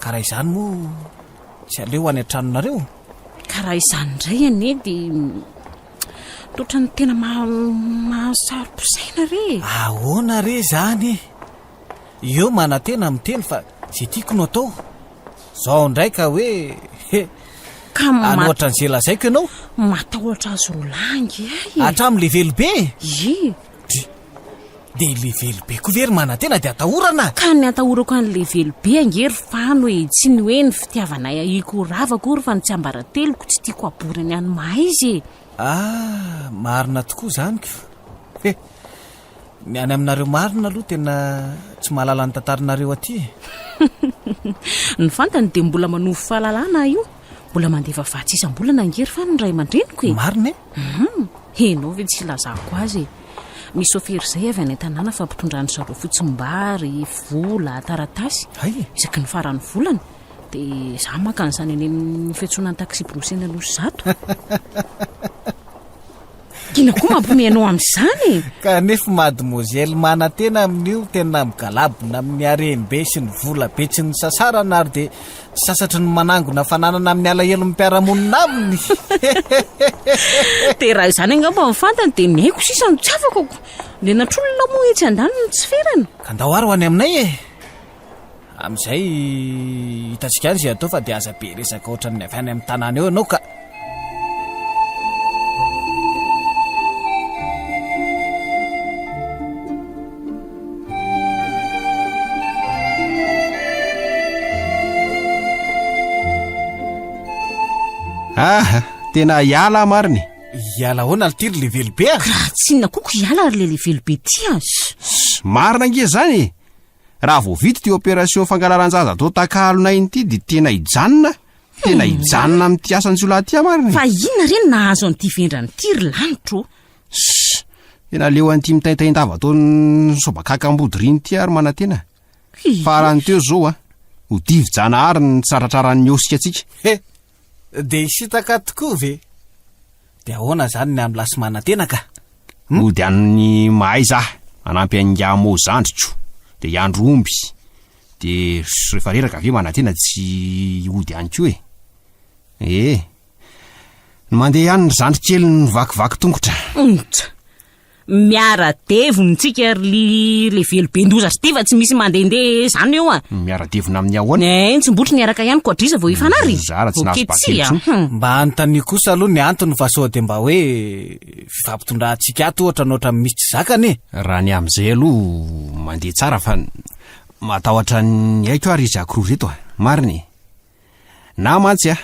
Ka raha izany moa tsy aleo any an-tranonareo? Ka raha izany indray anie dia toa ny tena mahasaro-pisaina re e! Ahoana re izany e? Eo manantena miteny fa izay tiako no atao. Izao indray ka hoe he! Ka Hanohatra an'izay lazaiko ianao? Matahotra azy roalahy ange ahy e! Hatramin'ilay velobe e! Ie! Dry. Dia ilay velobe koa ve ry manantena dia atahorana? Ka ny atahorako an'ilay velobe ange ry Fano e, tsy ny hoe ny fitiavanay ahiako ho rava akory fa ny tsiambarateloko tsy tiako haborany any mahaiza e. Ah, marina tokoa izany ko. He, ny any aminareo marina aloha tena tsy mahalala ny tantaranareo aty e. Ny fantany dia mbola manovo fahalalana aho io. Mbola mandefa vatsy isam-bolana ange ry Fano ny ray aman-dreniko e. Marina e? Hum, enao ve tsy hilazako azy e. Misy sôfera izay avy any an-tanàna fa mpitondra an-dry zareo fotsimbary, vola, taratasy. Hay e! Isaky ny faran'ny volana. Dia izaho maka an'izany eny amin'ny fiantsonan'ny taxi-brousse eny Anosizato. Inona koa mampiomehy anao amin'izany e? Kanefa mademoiselle manantena amin'io tena migalabona amin'ny harem-be sy ny vola be tsy nisasarana ary dia tsy sasatry ny manangona fananana amin'ny alahelon'ny mpiara-monina aminy. Dia raha izany angamba ny fantany dia ny aiko sisa no tsy afaka ko. Ny henatr'olona moa etsy andaniny tsy ferana. Ka ndao ary ho any aminay e! Amin'izay hitantsika any izay atao fa dia aza be resaka ohatran'ny avy any amin'ny tanàna eo ianao ka. Ah, tena hiala aho marina e. Hiala ahoana ry ty ry levelo be a? Raha tsy inona koa ko hiala ry le levelo be ty a. Marina ange izany e. Raha vao vita ity opération fangalaran-jaza atao takalonay ity dia tena hijanona, tena hijanona amin'ity asan-jiolahy ity aho marina e. Fa inona re no nahazo an'ity vendrana ity ry lanitro ô? Ssss, tena leo an'ity mitaintain-dava ataon'ny sobakaka ambodiriana ity aho ry manantena. Farany teo izao a, ho divi-janahary ny tsy tratratraran'ny osika antsika. He, dia hisintaka tokoa ve? Dia ahoana izany ny amin'ny lasy manantena ka? Hum? Mody any mahaiza aho, hanampy an'ingahy Mô zandriko, dia hiandry omby, dia rehefa reraka ve manantena tsy hody ihany koa e? Ee, ny mandeha ihany ry zandry kely no vakivaky tongotra. Ontsa! Miara-devona tsika ry le velobendoza sy ty fa tsy misy mandehandeha zany eo a. Miara-devona amin'ny ahoana? Eh, ny tsimbotry niaraka ihany koadrisa vao hifanary. Zara tsy nahazo Ok, bakely tsia. intsony. Hum. Mba anontanio kosa aloha ny antony fa sao dia mba hoe fifampitondrantsika ato ohatra ny ohatran'ny misy tsy zakany e. Raha ny amin'izay aloha mandeha tsara fa matahotra ny aiko ary izy akroa ireto a. Marina e. Na mantsy a,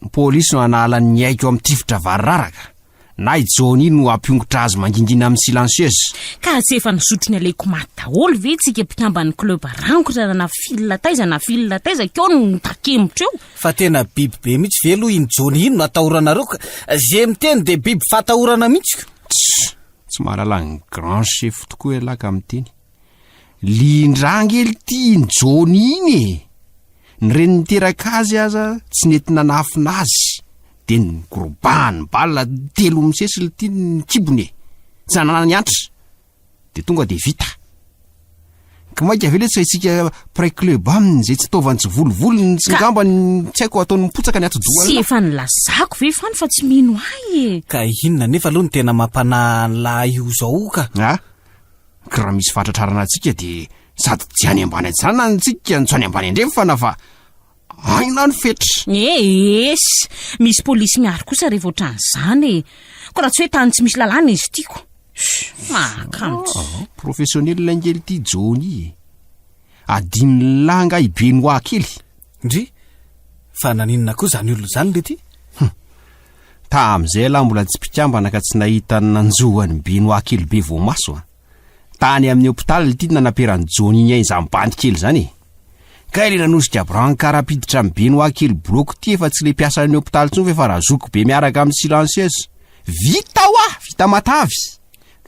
ny polisy no hanala ny aiko amin'ny tifitra variraraka, na i Johnny no hampiongotra azy mangingina amin'ny silencieuse. Ka tsy efa nisotro ny aleoko maty daholo ve tsika mpikamban'ny club rangotra na fil taiza na fil taiza keo no takemotra eo? Fa tena biby be mihitsy ve aloha iny Johnny iny no atahoranareo ka? Ze miteny dia biby fatahorana mihitsy ko. Tss! Tsy mahalala ny grand chef tokoa ialahy ka miteny. Lindra ange lty iny Johnny iny e! Ny reny niteraka azy aza tsy nety nanafina azy de nigorobahan'ny balle telo misesy lty ny kibony e! Tsy nananany antra de tonga de vita. Ka maika ve letsy fa isika mpiray club aminy izay tsy taovany tsy volovolony tsy ngambany tsy haiko ataony mipotsaka ny atidohany. Tsy efa nilazako ve fany fa tsy mino ahy e! Ka inona nefa aloha no tena mampanahy an'lah io zao ka? A! Ka raha misy fahatratrarana antsika dia sady tsy any ambany atsinanana antsika no tsy any ambany andrefana fa aina ny fetra. Ees! Misy polisy miaro kosa rehefa ohatran'izany e! Koa raha tsy hoe tany tsy misy lalàna izy ity ko! Mahakanto. Ah, professionnel ange ity Johnny e! Adinon'lah angaha i Benoit kely? Ndry! Fa naninona koa izany olona izany lety? Hum! Tamin'izay ialahy mbola tsy mpikambana ka tsy nahita ny nanjo an'i Benoit kely be voamaso a! Tany amin'ny hôpital ity no nanaperan'i Johnny ny ainy izany bandy kely izany e! Kay le nanosika brancard hampiditra an'i Benoit kely bloky ity efa tsy le mpiasan'ny hôpitaly intsony fa efa razoky be miaraka amin'ny silencieuse. Vita hoa! Vita matavy!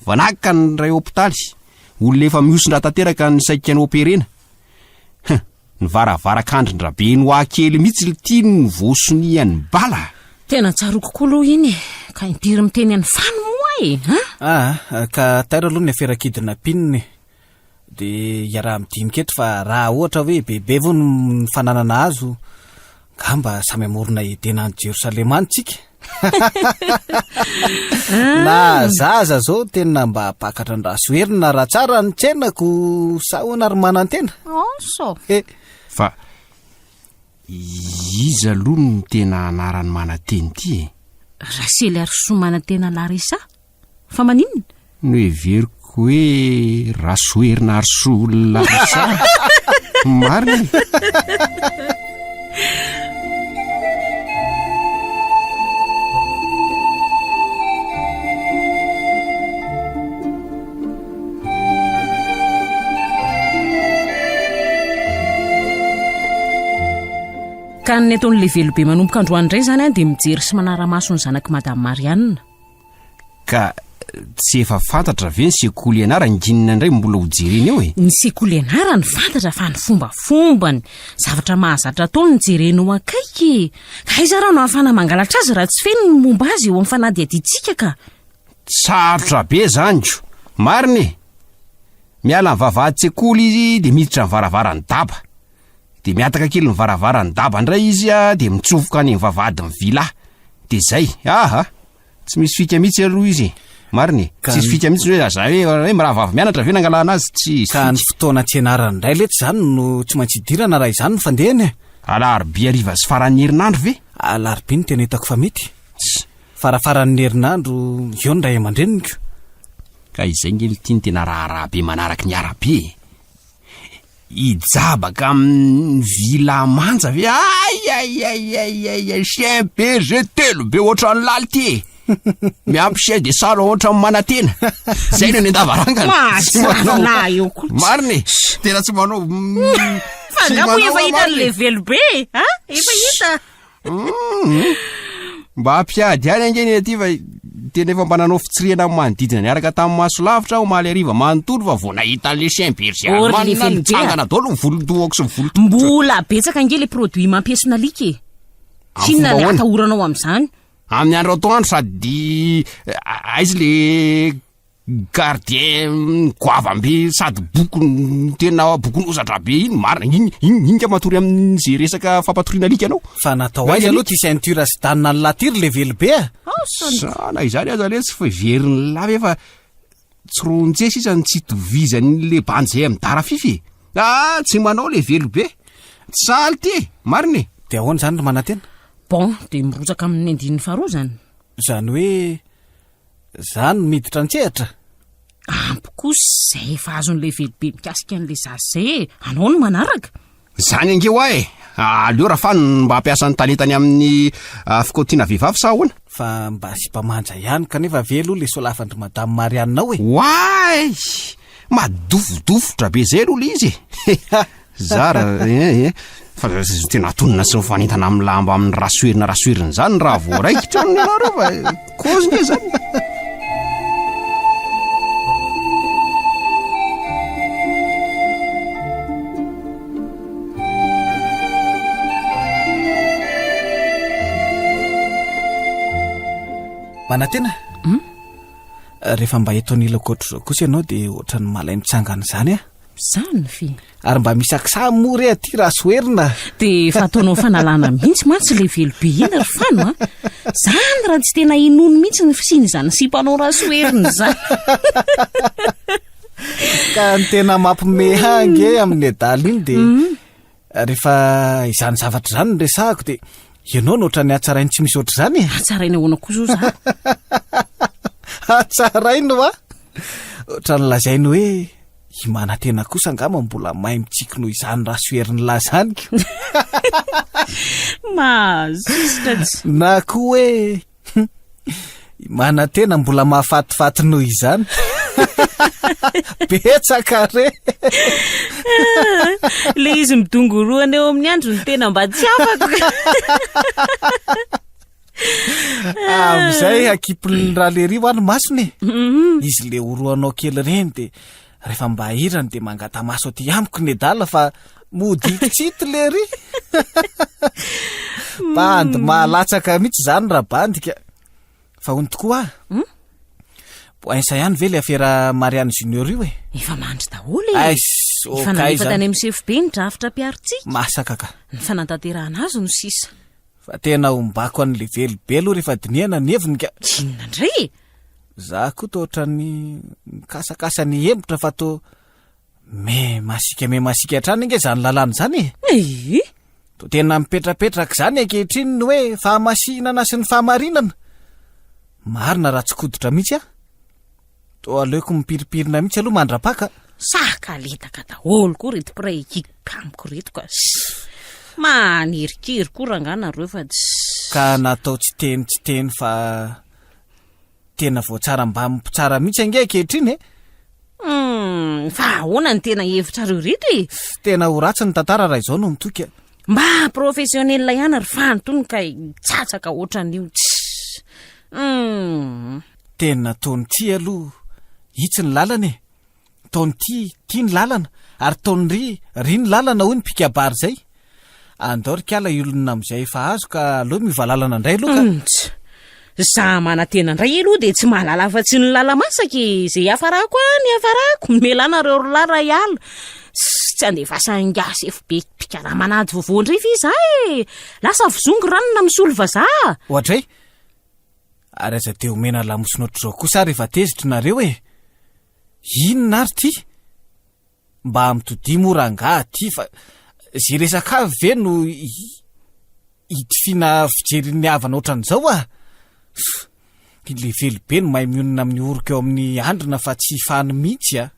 Vanaka ny iray hôpitaly. Olona efa mihosin-dra tanteraka ny saika noperena. Hum! Ny varavaran-kandrin-dRabenoit kely mihitsy lty no voasonian'ny bala. Tena tsaroako koa aloha iny e! Ka impiry miteny an'i Fano moa e! An? Aa, ka tairo aloha ny afera kidnapping e! Dia iaraha-midinika eto fa raha ohatra hoe bebe vao ny fananana azo, ngamba samy hamorona Edena any Jerosalema any tsika. Na zaza zao tena mba hampakatra an-dRasoherina raha tsara ny tsenako sa ahoana ry manantena? Asa. He. Fa iza aloha no tena anaran'i Manantena ity e? Raseliarisoa Manantena Larissa. Fa maninona? Noheveriko hoe Rasoherinarisoa Larissa. Marina e. Ka ny ataon'i Levelobe manomboka androany indray izany dia mijery sy manara-maso ny zanak'i Madame Marianne. Ka tsy efa fantatra ve ny sekoly ianarany inona indray mbola ho jerena eo e? Ny sekoly ianarany fantatra fa ny fombafombany, zavatra mahazatra ataony no jerena eo akaiky e! Ka aiza ary no ahafahana mangalatra azy raha tsy feno ny momba azy eo amin'ny fanadihadiantsika ka! Sarotra be zany ko! Marina e! Miala ny vavahadin-tsekoly izy dia miditra ny varavaran'ny daba. Dia mihataka kely ny varavaran'ny daba indray izy dia mitsofoka any amin'ny vavahadin'ny villa. Dia zay. Aha! Tsy misy fika mihitsy aloha izy e. Marina e. Ka Tsisy ny- fika mihitsy hoe aza hoe hoe mirahavavy mianatra ve nangalana azy. Tsisy Ka ny fika. fotoana tsy ianarany indray letsy izany no tsy maintsy idirana raha izany no fandehany e. Alarobia hariva sy faran'ny herinandro ve? Alarobia no tena hitako fa mety. Tss. Farafaran'ny herinandro eo ny ray aman-dreniko. Ka izay nge lty no tena raharaha be manaraky ny arabe e. Hijabaka amin'ny villa manja ve? Aiaiaiaiai, chien berger telo be ohatran'ny lalitra e! Miampy chien de salon ohatran'ny manantena. Zay no eny an-davarangana. Tsy manao. Mahatsara eo koa. Marina e! Tena tsy manao. Fa Tsy angaha moa manao efa aho, hita marina ny e. level be e? Ha? Efa hita. Hum. Mba hampiady ihany ange ny aty fa tena efa mba nanao fitsirihana amin'ny manodidina niaraka tamin'ny maso lavitra aho omaly hariva manontolo fa vao nahita an'ilay chien berger Or, allemand le velon-be a. nitsangana daholo ny volon-dohako sy ny volon-tongotra. Mbola betsaka ange le produit mampiesona alika e. Amin'ny Inona fomba ny ahoana? atahoranao amin'izany? Amin'ny andro atoandro sady aiza le Gardien goavam-be sady bokon tena bokon'ozatra be iny marina iny iny iny ka matory amin'izay resaka fampatoriana alika anao. Fa natao aiza aloha ty ceinture sy dan an'i Latiry le velo be a? Sa na izany aza letsy fa verin'ny lava efa. Tsy ronje sisa no tsy itovizan'le bandy zay amin'i Darafify e! Ah, tsy manao le velo be! Tsy sahala ity e! Marina e! Dia ahoana izany ry Manantena? Bon, dia mirotsaka amin'ny andininy faharoa izany. Izany hoe za no miditra an-tsehatra? Ampy kosa izay efa azon'ilay velo be mikasika an'ilay zaza izay e! Anao no manaraka. Izany ange hoa e! Aleo Rafano no mba hampiasa ny talentany amin'ny fikaotiana vehivavy sa ahoana? Fa mba sipa manja ihany kanefa ve aloha le solafan-dry Madame Marianne ao e? Oay! Madofodofotra be zay aloha le izy e! Zara eh eh! Fa tena atonina sy mifanentana amin'ny lamba amin'ny rasoherina rasoherina izany raha vao raikitra ny anareo fa kôzy nge zany. Manantena? Hmm? Rehefa mba eto anilako ohatr'izao kosa ianao dia ohatran'ny malay mitsangana izany aho. Zany ve? Ary mba misy aksa moa re aty raha soherina? Dia efa ataonao fanalana mihitsy mantsy ilay velo be iny ry Fano a! Zany raha tsy tena inoany mihitsy ny fisian'izany sipanao raha soherina izany. Ka ny tena mampime ahy ange amin'ny adala iny dia mm. rehefa izany zavatra izany no resahako dia ianao no ohatran'ny hatsarainy tsy misy ohatr'izany e. Hatsarainy ahoana koa zao za? Hatsarainy wa? Ohatran'ny lazainy hoe I Manantena kosa angamba mbola mahay mitsiky noho izany Rasoherin'lah izany ko. Mahazosotra tsy. Na koa hoe I Manantena mbola mahafatifaty noho izany. Betsaka re. Le izy midongorohana eo amin'ny andro no tena mba tsy afako. Amin'izay akipin'ny Ralery ho any masony e. Mhm. Izy le orohanao kely ireny dia rehefa mba hirany dia mangata-maso aty amiko ny adala fa mody kitsito lery. Bandy mahalatsaka mihitsy izany raha bandika. Fa hono tokoa ah. Hmm? Poinsa ihany ve le afera Marianne Junior io e? Efa mandry daholo e. Aiss, Efa okay nalefa izany. tany amin'ny sefo be ny drafitra mpiarotsika. Masaka ka. Ny fanatanterahana azy no sisa. Fa tena ombako an'i Levely be aloha rehefa dinihana ny heviny ka. Inona indray e? Za koa toa ohatran'ny mikasakasa ny hihemotra fa toa me masiaka me masiaka hatrany ange izany lalàna izany e. Ee? Toa tena mipetrapetraka izany ankehitriny ny hoe fahamasinana sy ny fahamarinana. Marina raha tsy koditra mihitsy aho. Toa aleoko mipirimpirina mihitsy aloha mandra-paka. Sakaletaka daholo koa reto mpiray ekipa amiko reto ka. Manirikiry koa rangahy nareo fa tsy. Ka natao tsy teny tsy teny fa tena voatsara mbamin'ny mpitsara mihitsy ange ankehitriny e. Hum, fa ahoana ny tena hevitrareo reto e? Tena ho ratsy ny tantara raha izao no mitoky a. Mba professionnel ihany ry Fano tony ka mitsatsaka ohatran'io. Tsy. Hum. Tena taony ty aloha itsy ny lalana e! Taony ty, ty ny lalana, ary taony ry, ry ny lalana hoy ny mpikabary zay. Andao ry kala hiolona amin'izay efa azo ka aleo miova lalana indray aloha ka. Humm tsa! Za manantena indray aloha dia tsy mahalala afa-tsy ny lala-masaka e! Izay hiafarako any hiafarako! Mialà nareo ry lahy raha hiala! Tsy handefasa ingahy sefo be mpikarama an'ady vaovao indray ve za e! Lasa vozongo ranona misolo vazaha! Oadray! Ary aza dia omena lamosina ohatr'izao kosa ary efa tezitra nareo e! Inona ary ty? Mba mitodia moa rangaha ty fa ze resaka avy ve no hidifiana fijerin'ny havana ohatran'izao ah? Ilay be no mahay mionona amin'ny oroko eo amin'ny andrina fa tsy fany mihitsy ah!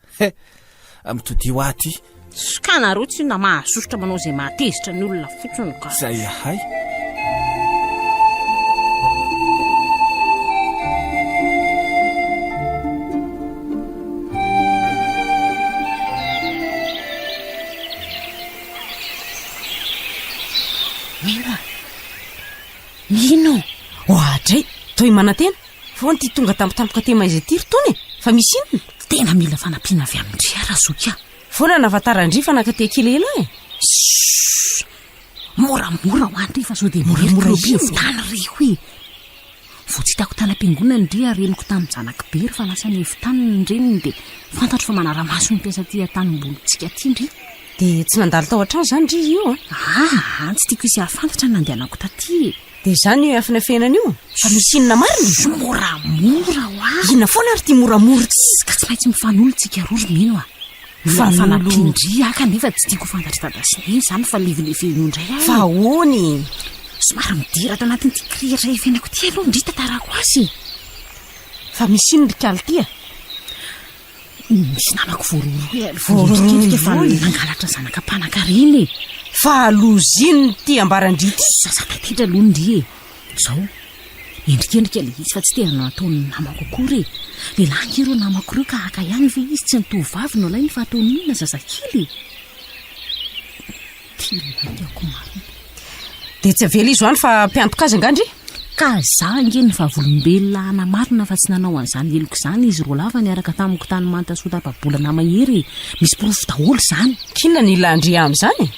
Mitodia ho ahy ty. Ka nareo tsinona mahasosotra manao izay mahatezitra ny olona fotsiny ka. Zay ahay. Mino a! Mino! Oadray! Toy manantena! Fa hono ity tonga tampotampoka aty maiza ity ry Tony e? Fa misy inona? Tena mila fanampiana avy amin-dry aho Razoky a! Foana nahafantaran-dry fa nankaty kely ela e! Shhh! Moramora ho an-dry fa sao dia moramora eo tany reko e! Vao tsy hitako tany am-piangonana ndry ary reniko tamin'ny zanak'i Bery fa lasa nihevi tany ny reniny dia fantatro fa manara-maso ny mpiasa aty an-tanimbolintsika aty ndry. Dia tsy nandalo tao an-trano izany ndry io an? Aa, tsy tiako hisy hahafantatra ny nandehanako taty e! Dia izany io afinafenana io? Fa misy inona marina e? Moramora hoa! Inona foana ary ity moramora ity? Ka tsy maintsy mifanolo tsika roa ry Mino a! Mila fanampian-dry aho kanefa tsy tiako ho fantatr'i Dada sy Neny izany fa levileveno indray aho e! Fa ahoana e? Somary midira ato anatin'ity kirihitra efenako ity aloha ndry tantarako azy e! Fa misy inona ry kala ity a? Misy namako voarohirohy voaendrikendrika fa nangalatra zanaka mpanankarena e! Fa loza inona ity ambaran-dry ity? Zaza taitaitra aloha ndry e! Izao, endrikendrika ilay izy fa tsy tena nataon'ny namako akory e! Lehilahy ange ireo namako ireo ka haka ihany ve izy tsy ny tovovavy no alainy fa ataony inona zazakely e! Ty laingako marina. Dia tsy avela izy ho any fa mpiantoka azy angaha ndry? Ka za ange ny vavolombelona hanamarina fa tsy nanao an'izany heloka izany izy roalahy fa niaraka tamiko tany Mantasoa tapa-bolana mahery e! Misy porofo daholo izany. K'inona ny ilan-dry amin'izany e?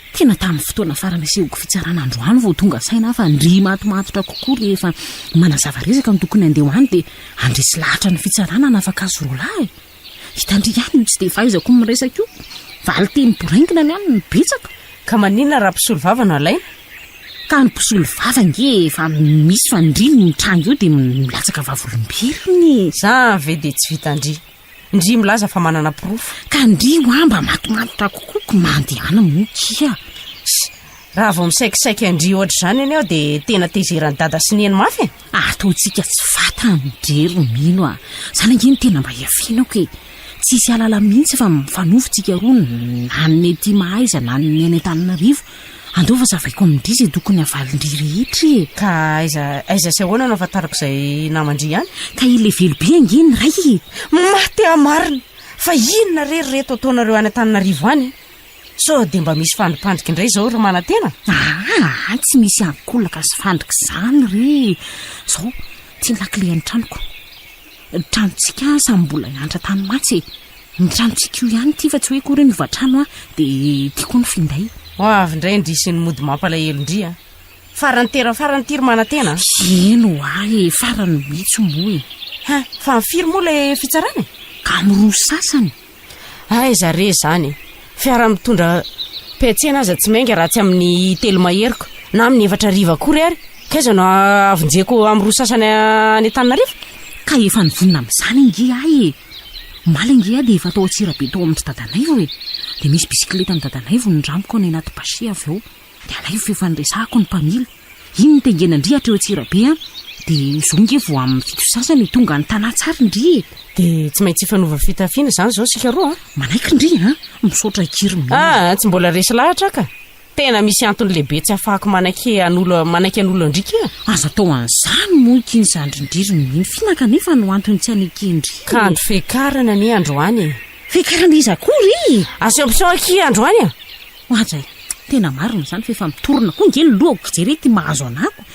Tena tamin'ny fotoana farany asehoko fitsarana androany vao tonga saina aho fa ndry matomatotra kokoa rehefa manazava resaka no tokony handeha ho any dia handresy lahatra ny fitsarana hanafaka azy roalahy e! Hitan-dry ihany io tsy dia fahaizako miresaka io. Valin-teny boraingina ny any no betsaka. Ka maninona raha mpisolovava no alaina? Ka ny mpisolovava ange efa misy fa ndry no mitranga eo dia milatsaka vavolombelona e. Zany ve dia tsy vitan-dry? Ndry milaza fa manana porofo. Ka ndry hoa mba matomatotra kokoa ko mandehana moa kia. Ss, raha vao misaikisaiky an-dry ohatr'izany anie aho dia tena tezeran'i dada sy neny mafy e. Ataontsika tsy fatany dre ry mino a! Zany ange no tena mba hiafianako e! Tsy hisy hahalala mihitsy fa mifanofy tsika roa na ny ety Mahaiza na ny any Antananarivo. Andao fa zavaiko amin-dry izay tokony havalin-dry rehetra e! Ka aiza aiza sy ahoana no ahafantarako izay naman-dry any? Ka ilay velobe ange ny ray e! Maty aho marina! Fa inona re ry reto ataonareo any Antananarivo any e? Sao dia mba misy fandripandrika indray izao ry manantena? Aa, tsy misy ankolaka sy fandrika izany re e! Izao, ity ny lakile an'ny tranoko. Ny tranontsika samy mbola hianatra tany mantsy e! Ny tranontsika io ihany ity fa tsy hoe akory hoe niova trano aho, dia ity koa ny finday. Ho avy indray ndry sy ny mody mampalahelo ndry a! Farany tera farany ity ry manantena a! Eny ho'a e, farany mihitsy moa e! Hein, fa amin'ny firy moa ilay fitsarana e? Ka amin'ny roa sasany. Aiza re izany e! Fiara mitondra mpiantsena aza tsy miainga raha tsy amin'ny telo maheriko na amin'ny efatra hariva akory ary. K'aiza no hahavonjeko amin'ny roa sasany any Antananarivo? Ka efa nivonona amin'izany ange aho e! Omaly ange aho dia efa tao Antsirabe tao amin-dry Dadanaivo e! Dia misy bisikiletan'i Dadanaivo nindramiko any anaty bâche avy eo. Dia alaivo f'efa niresahako ny mpamily. Iny no tengenan-dry hatreo Antsirabe an! Dia izao nge vao amin'ny fito sasany e, tonga any Tanà tsara ndry e! Dia tsy maintsy hifanova fitafiana izany izao isika roa an! Manaiky ndry an! Misaotra akia ry Mino. Ah, tsy mbola resy lahatra aho ka! Tena misy antony lehibe tsy ahafahako manaiky hanolo manaiky hanolo an-dry kia. Aza atao an'izany moa akia ny zandrin-dry ry Mino f'inona kanefa no antony tsy haneken-dry e! Ka andro fiakarana anie androany e! Fiakarana iza akory e? Assumption akia androany a! Oadray, tena marina izany fa efa mitorona koa nge ny lohako jereo ity mahazo anako.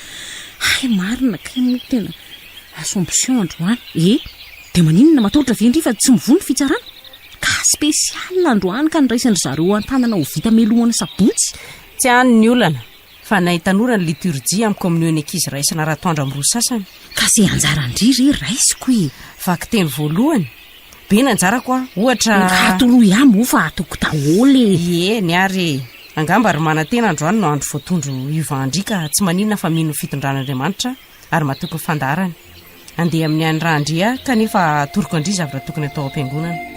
Hay marina kay moa tena Assomption androany e! Dia maninona matahotra ve ndry fa tsy mivoha ny fitsarana? Cas spécial androany ka noraisin-dry zareo an-tanana ho vita melohan'ny sabotsy. Tsy any ny olana fa nay tanora ny liturjia amin'ny kominion'ny ankizy raisina ratoandro amin'ny roa sasany. Ka ze anjaran-dry re raisiko e! Vakiteny voalohany, Be ny anjarako a! Ohatra. Ka atoroy ahy moa fa ataoko daholo e! Ie, ny ahy re e! Angamba ry manantena androany no andro voatondro hiovan-dry ka tsy maninona fa mino ny fitondran'Andriamanitra ary matoky ny fandaharany. Andeha amin'ny an'i Rahandria aho kanefa atoroko an-dry zavatra tokony atao ao am-piangonana.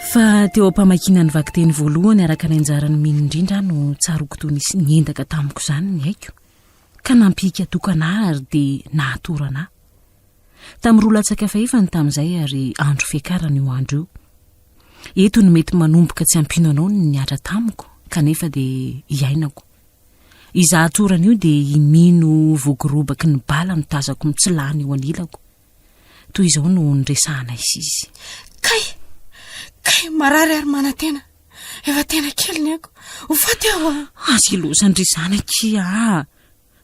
Fa teo am-pamakiana ny vakiteny voalohany araka ny anjaran'ny mino indrindra aho no tsaroako toy nisy niendaka tamiko izany ny aiko, ka nampihiaka tokana ahy ary dia nahatorana ahy. Tamin'ny roa latsaka fahefany tamin'izay ary andro fiakarana io andro io. Eto no mety manomboka tsy hampino anao ny nihatra tamiko kanefa dia iainako. Izaho torana io dia i Mino voagorobaky ny bala no tazako mitsilany eo anilako. Toy izao no niresahanay sy izy. Kay! Kay, marary ary manantena. Efa tena kely ny aiko. Ho faty aho a! Aza ilozan-dry izany akia a!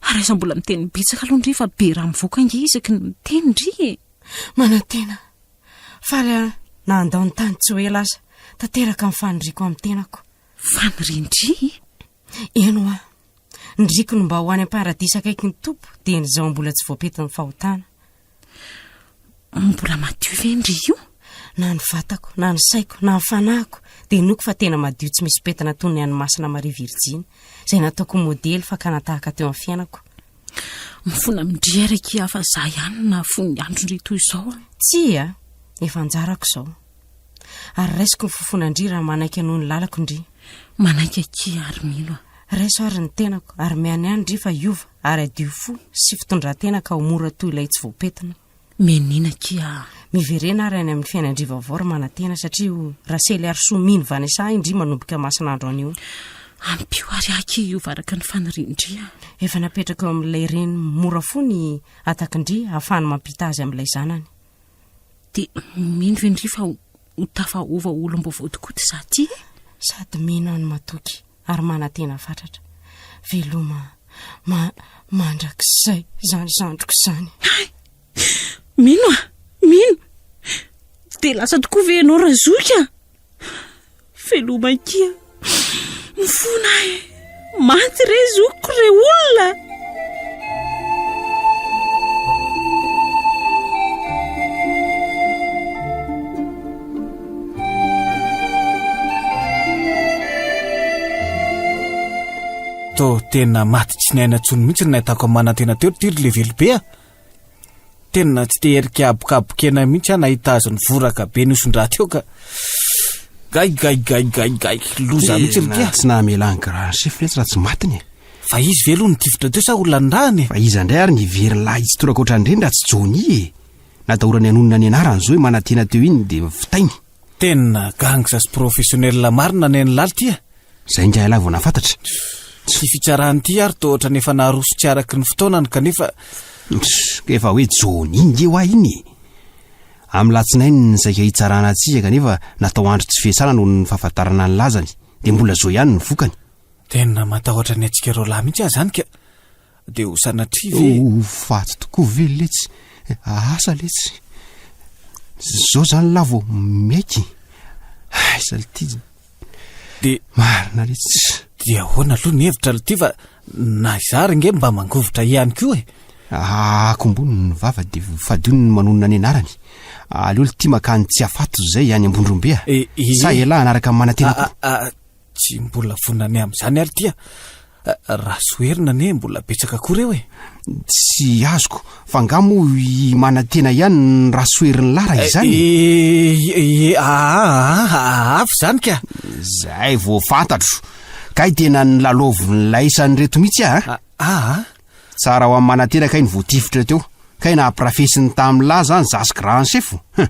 Ary aiza mbola miteny betsaka aloha ndry fa be raha mivoaka ange isaky ny miteny ndry e! Manantena. Faly aho na handao ny tany tsy ho ela aza. Tanteraka ny faniriako amin'ny tenako. Fanirian-dry? Eny hoa. Niriko ny mba ho any am-paradisa akaiky ny Tompo dieny izao mbola tsy voapentin'ny fahotana. Mbola madio ve ndry io? Na ny vatako, na ny saiko, na ny fanahiko dia inoako fa tena madio tsy misy pentina toy ny an'i Masina Maria Virjiny, izay nataoko ho modely fakana tahaka teo amin'ny fiainako. Mifona amin-dry ary akia fa za ihany no nahafoy ny andron-dry toy izao a! Tsia, efa anjarako izao. Ary raisiko ny fofonan-dry raha manaiky hanohy ny lalako ndry. Manaiky akia ary mino a! Raiso ary ny tenako ary mianiany ndry fa hiova ary hadio fo sy fitondran-tena ka ho mora toy ilay tsy voapentina. Menina akia a! Miverena ary any amin'ny fiainan-dry vaovao ry manantena satria ho Rasely Harisoa mino Vanessa ahy ndry manomboka masin'andro anio. Ampio ary ahy akia hiova araka ny fanirian-dry a! Efa napetrako eo amin'ilay reny mora fo ny atak'ndry ahafahany mampita azy amin'ilay zanany. Dia mino ve ndry fa ho tafaova ho olom-baovao tokoa ity za ity e? Sady mino aho no matoky ary manantena fatratra. Veloma ma mandrakizay izany zandriko izany. Hay! Mino ah! Mino! Dia lasa tokoa ve ianao Razoky ah? Veloma akia! Mifona aho e! Maty re zokiko re olona! Toa tena maty tsy niaina intsony mihitsy ny nahitako an'i Manantena teo ity ry Levelobe a! Tena tsy te herika habokabokena mihitsy aho nahita azy nivoraka be nihoson-drà teo ka. Gay gay gay gay gay loza mihitsy ry Tena tsy nahamela an'i Grand Chef letsy raha tsy matiny e. Fa izy ve aloha nitifitra teo sa olona nirahana e? Fa iza indray ary ny hevery lahy tsy toraka ohatran'ireny raha tsy Johnny e. Natahorany hanonona ny anarany izao i Manantena teo iny dia vitainy. Tena gangs sy professionnel marina ny an'i Laly ty a! Zay ingahy lahy vao nahafantatra. Tsy fitsarana ity ary toa ohatran'ny efa naroso tsy araky ny fotoanany kanefa. Ka efa hoe Johnny nge hoa iny e! Amin'ny latsinainy ny saika hitsarana antsika kanefa natao andro tsy fiasana noho ny fahafantarana ny lazany dia mbola zao ihany ny vokany. Tena matahotra ny antsika roalahy mihitsy aho zany ka! Dia ho sanatria ve? Ho faty tokoa ve letsy? Asa letsy. Zao zany lahy vao miaiky. Aiza lty. Dia marina letsy. Dia ahoana aloha ny hevitra lty fa na izaho ary nge mba mangovitra ihany koa e. Akombony ny vava dia fadio ny manonona ny anarany. Aleo lty makany Tsiafato zay any Ambondrombe a. E, e, Sa elah hanaraka ny manantena koa? Tsy mbola vonona ny amin'izany ary ity a! Raha soherina anie mbola betsaka koa ireo e! Tsy azoko, fa angaha moa i Manantena ihany ny rasoherin'i Lara izany e? E, aa, hafa izany ka! Izay vao fantatro! Kay tena nilalaovin'ilay isan'ireto mihitsy aho a! Aa! Tsara ho an'i Manantena kay ny voatifitra teo. Kay nampirafesiny tamin'i zany zasy grand chef. Hum.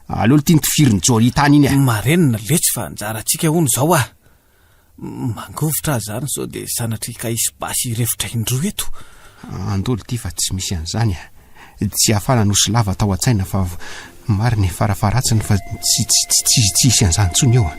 Aleo lty nitifirin'i Johnny tany iny e. Marenina letsy fa anjarantsika hono izao ah. Mangovitra aho zany sao dia sanatria ka hisy basy hirefotra indroa eto. Andao lty fa tsy misy an'izany ah. Tsy ahafahana nosy lava tao an-tsaina fa marina e, farafaharatsiny fa tsy tsy tsy tsy hisy an'izany intsony eo.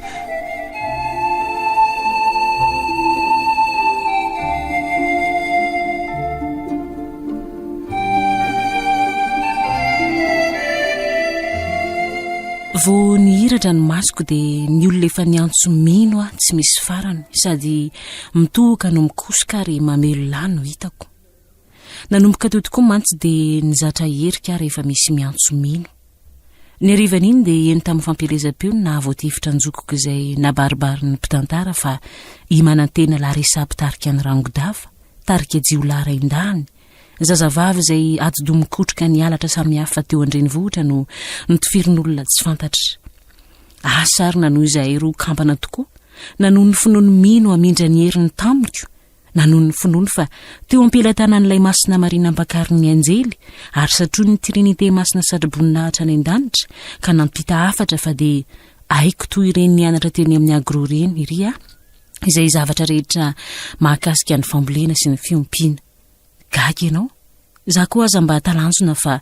Vao nihiratra ny masoko dia ny olona efa niantso mino aho tsy misy farany sady mitohoka no mikosoka ary mamelona ahy no hitako. Nanomboka teo tokoa mantsy dia nizatra herika aho rehefa misy miantso mino. Ny harivan'iny dia heno tamin'ny fampielezam-peo ny nahavoatifitra an-jokiko izay nabaribarin'ny mpitantara fa i Manantena Larissa mpitarika ny Rangodava, tarika jiolahy raindahiny, zazavavy izay atidoha mikotroka ny halatra samihafa teo an-drenivohitra no notifirin'olona tsy fantatra. Asa ary na noho izahay roa kambana tokoa, na noho ny finoany mino hamindra ny heriny tamiko, na noho ny finoany fa teo am-pelatanan'ilay Masina Maria nampakarin'ny anjely ary satroin'ny Trinite Masina Satroboninahitra any an-danitra ka nampita hafatra fa dia haiko toy ireny nianatra teny amin'ny agro ireny iry aho izay zavatra rehetra mahakasika ny fambolena sy ny fiompiana. Gaga ianao? Za koa aza mba talanjona fa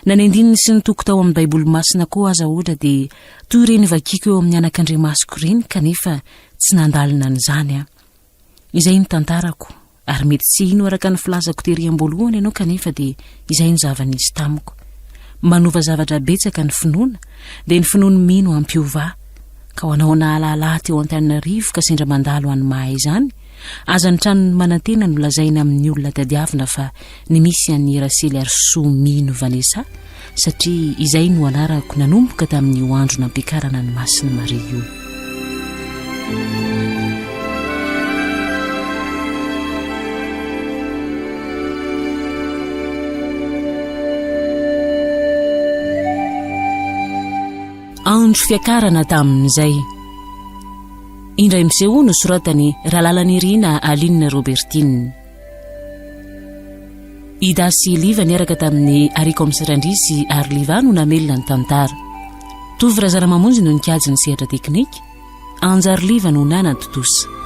na ny andininy sy ny toko tao amin'ny baiboly masina koa aza ohatra dia toy ireny vakiako eo amin'ny anakandriamasoko ireny kanefa tsy nandalina an'izany aho. Izay ny tantarako, ary mety tsy hino araka ny filazako tery am-boalohany ianao kanefa dia izay no zava-nisy tamiko. Manova zavatra betsaka ny finoana, dia ny finoan'ny mino hampiova ahy. Ka ho anao nahalala ahy teo Antananarivo ka sendra mandalo any Mahaiza any, Aza ny tranon'ny manantena no lazaina amin'ny olona tadiavina fa ny misy an'i Rasely Arisoa Mino Vanessa satria izay no anarako nanomboka tamin'io andro nampiakarana an'i Masina Maria io. Andro fiakarana tamin'izay. Indray miseho nosoratan'i Ralalanirina Aline Robertine. Ida sy Liva niaraka tamin'i Aricoms Randria sy Arliva no namelona ny tantara. Tovo Razanamamonjy no nikajy ny sehatra teknika, Anjary Liva no nanatontosa.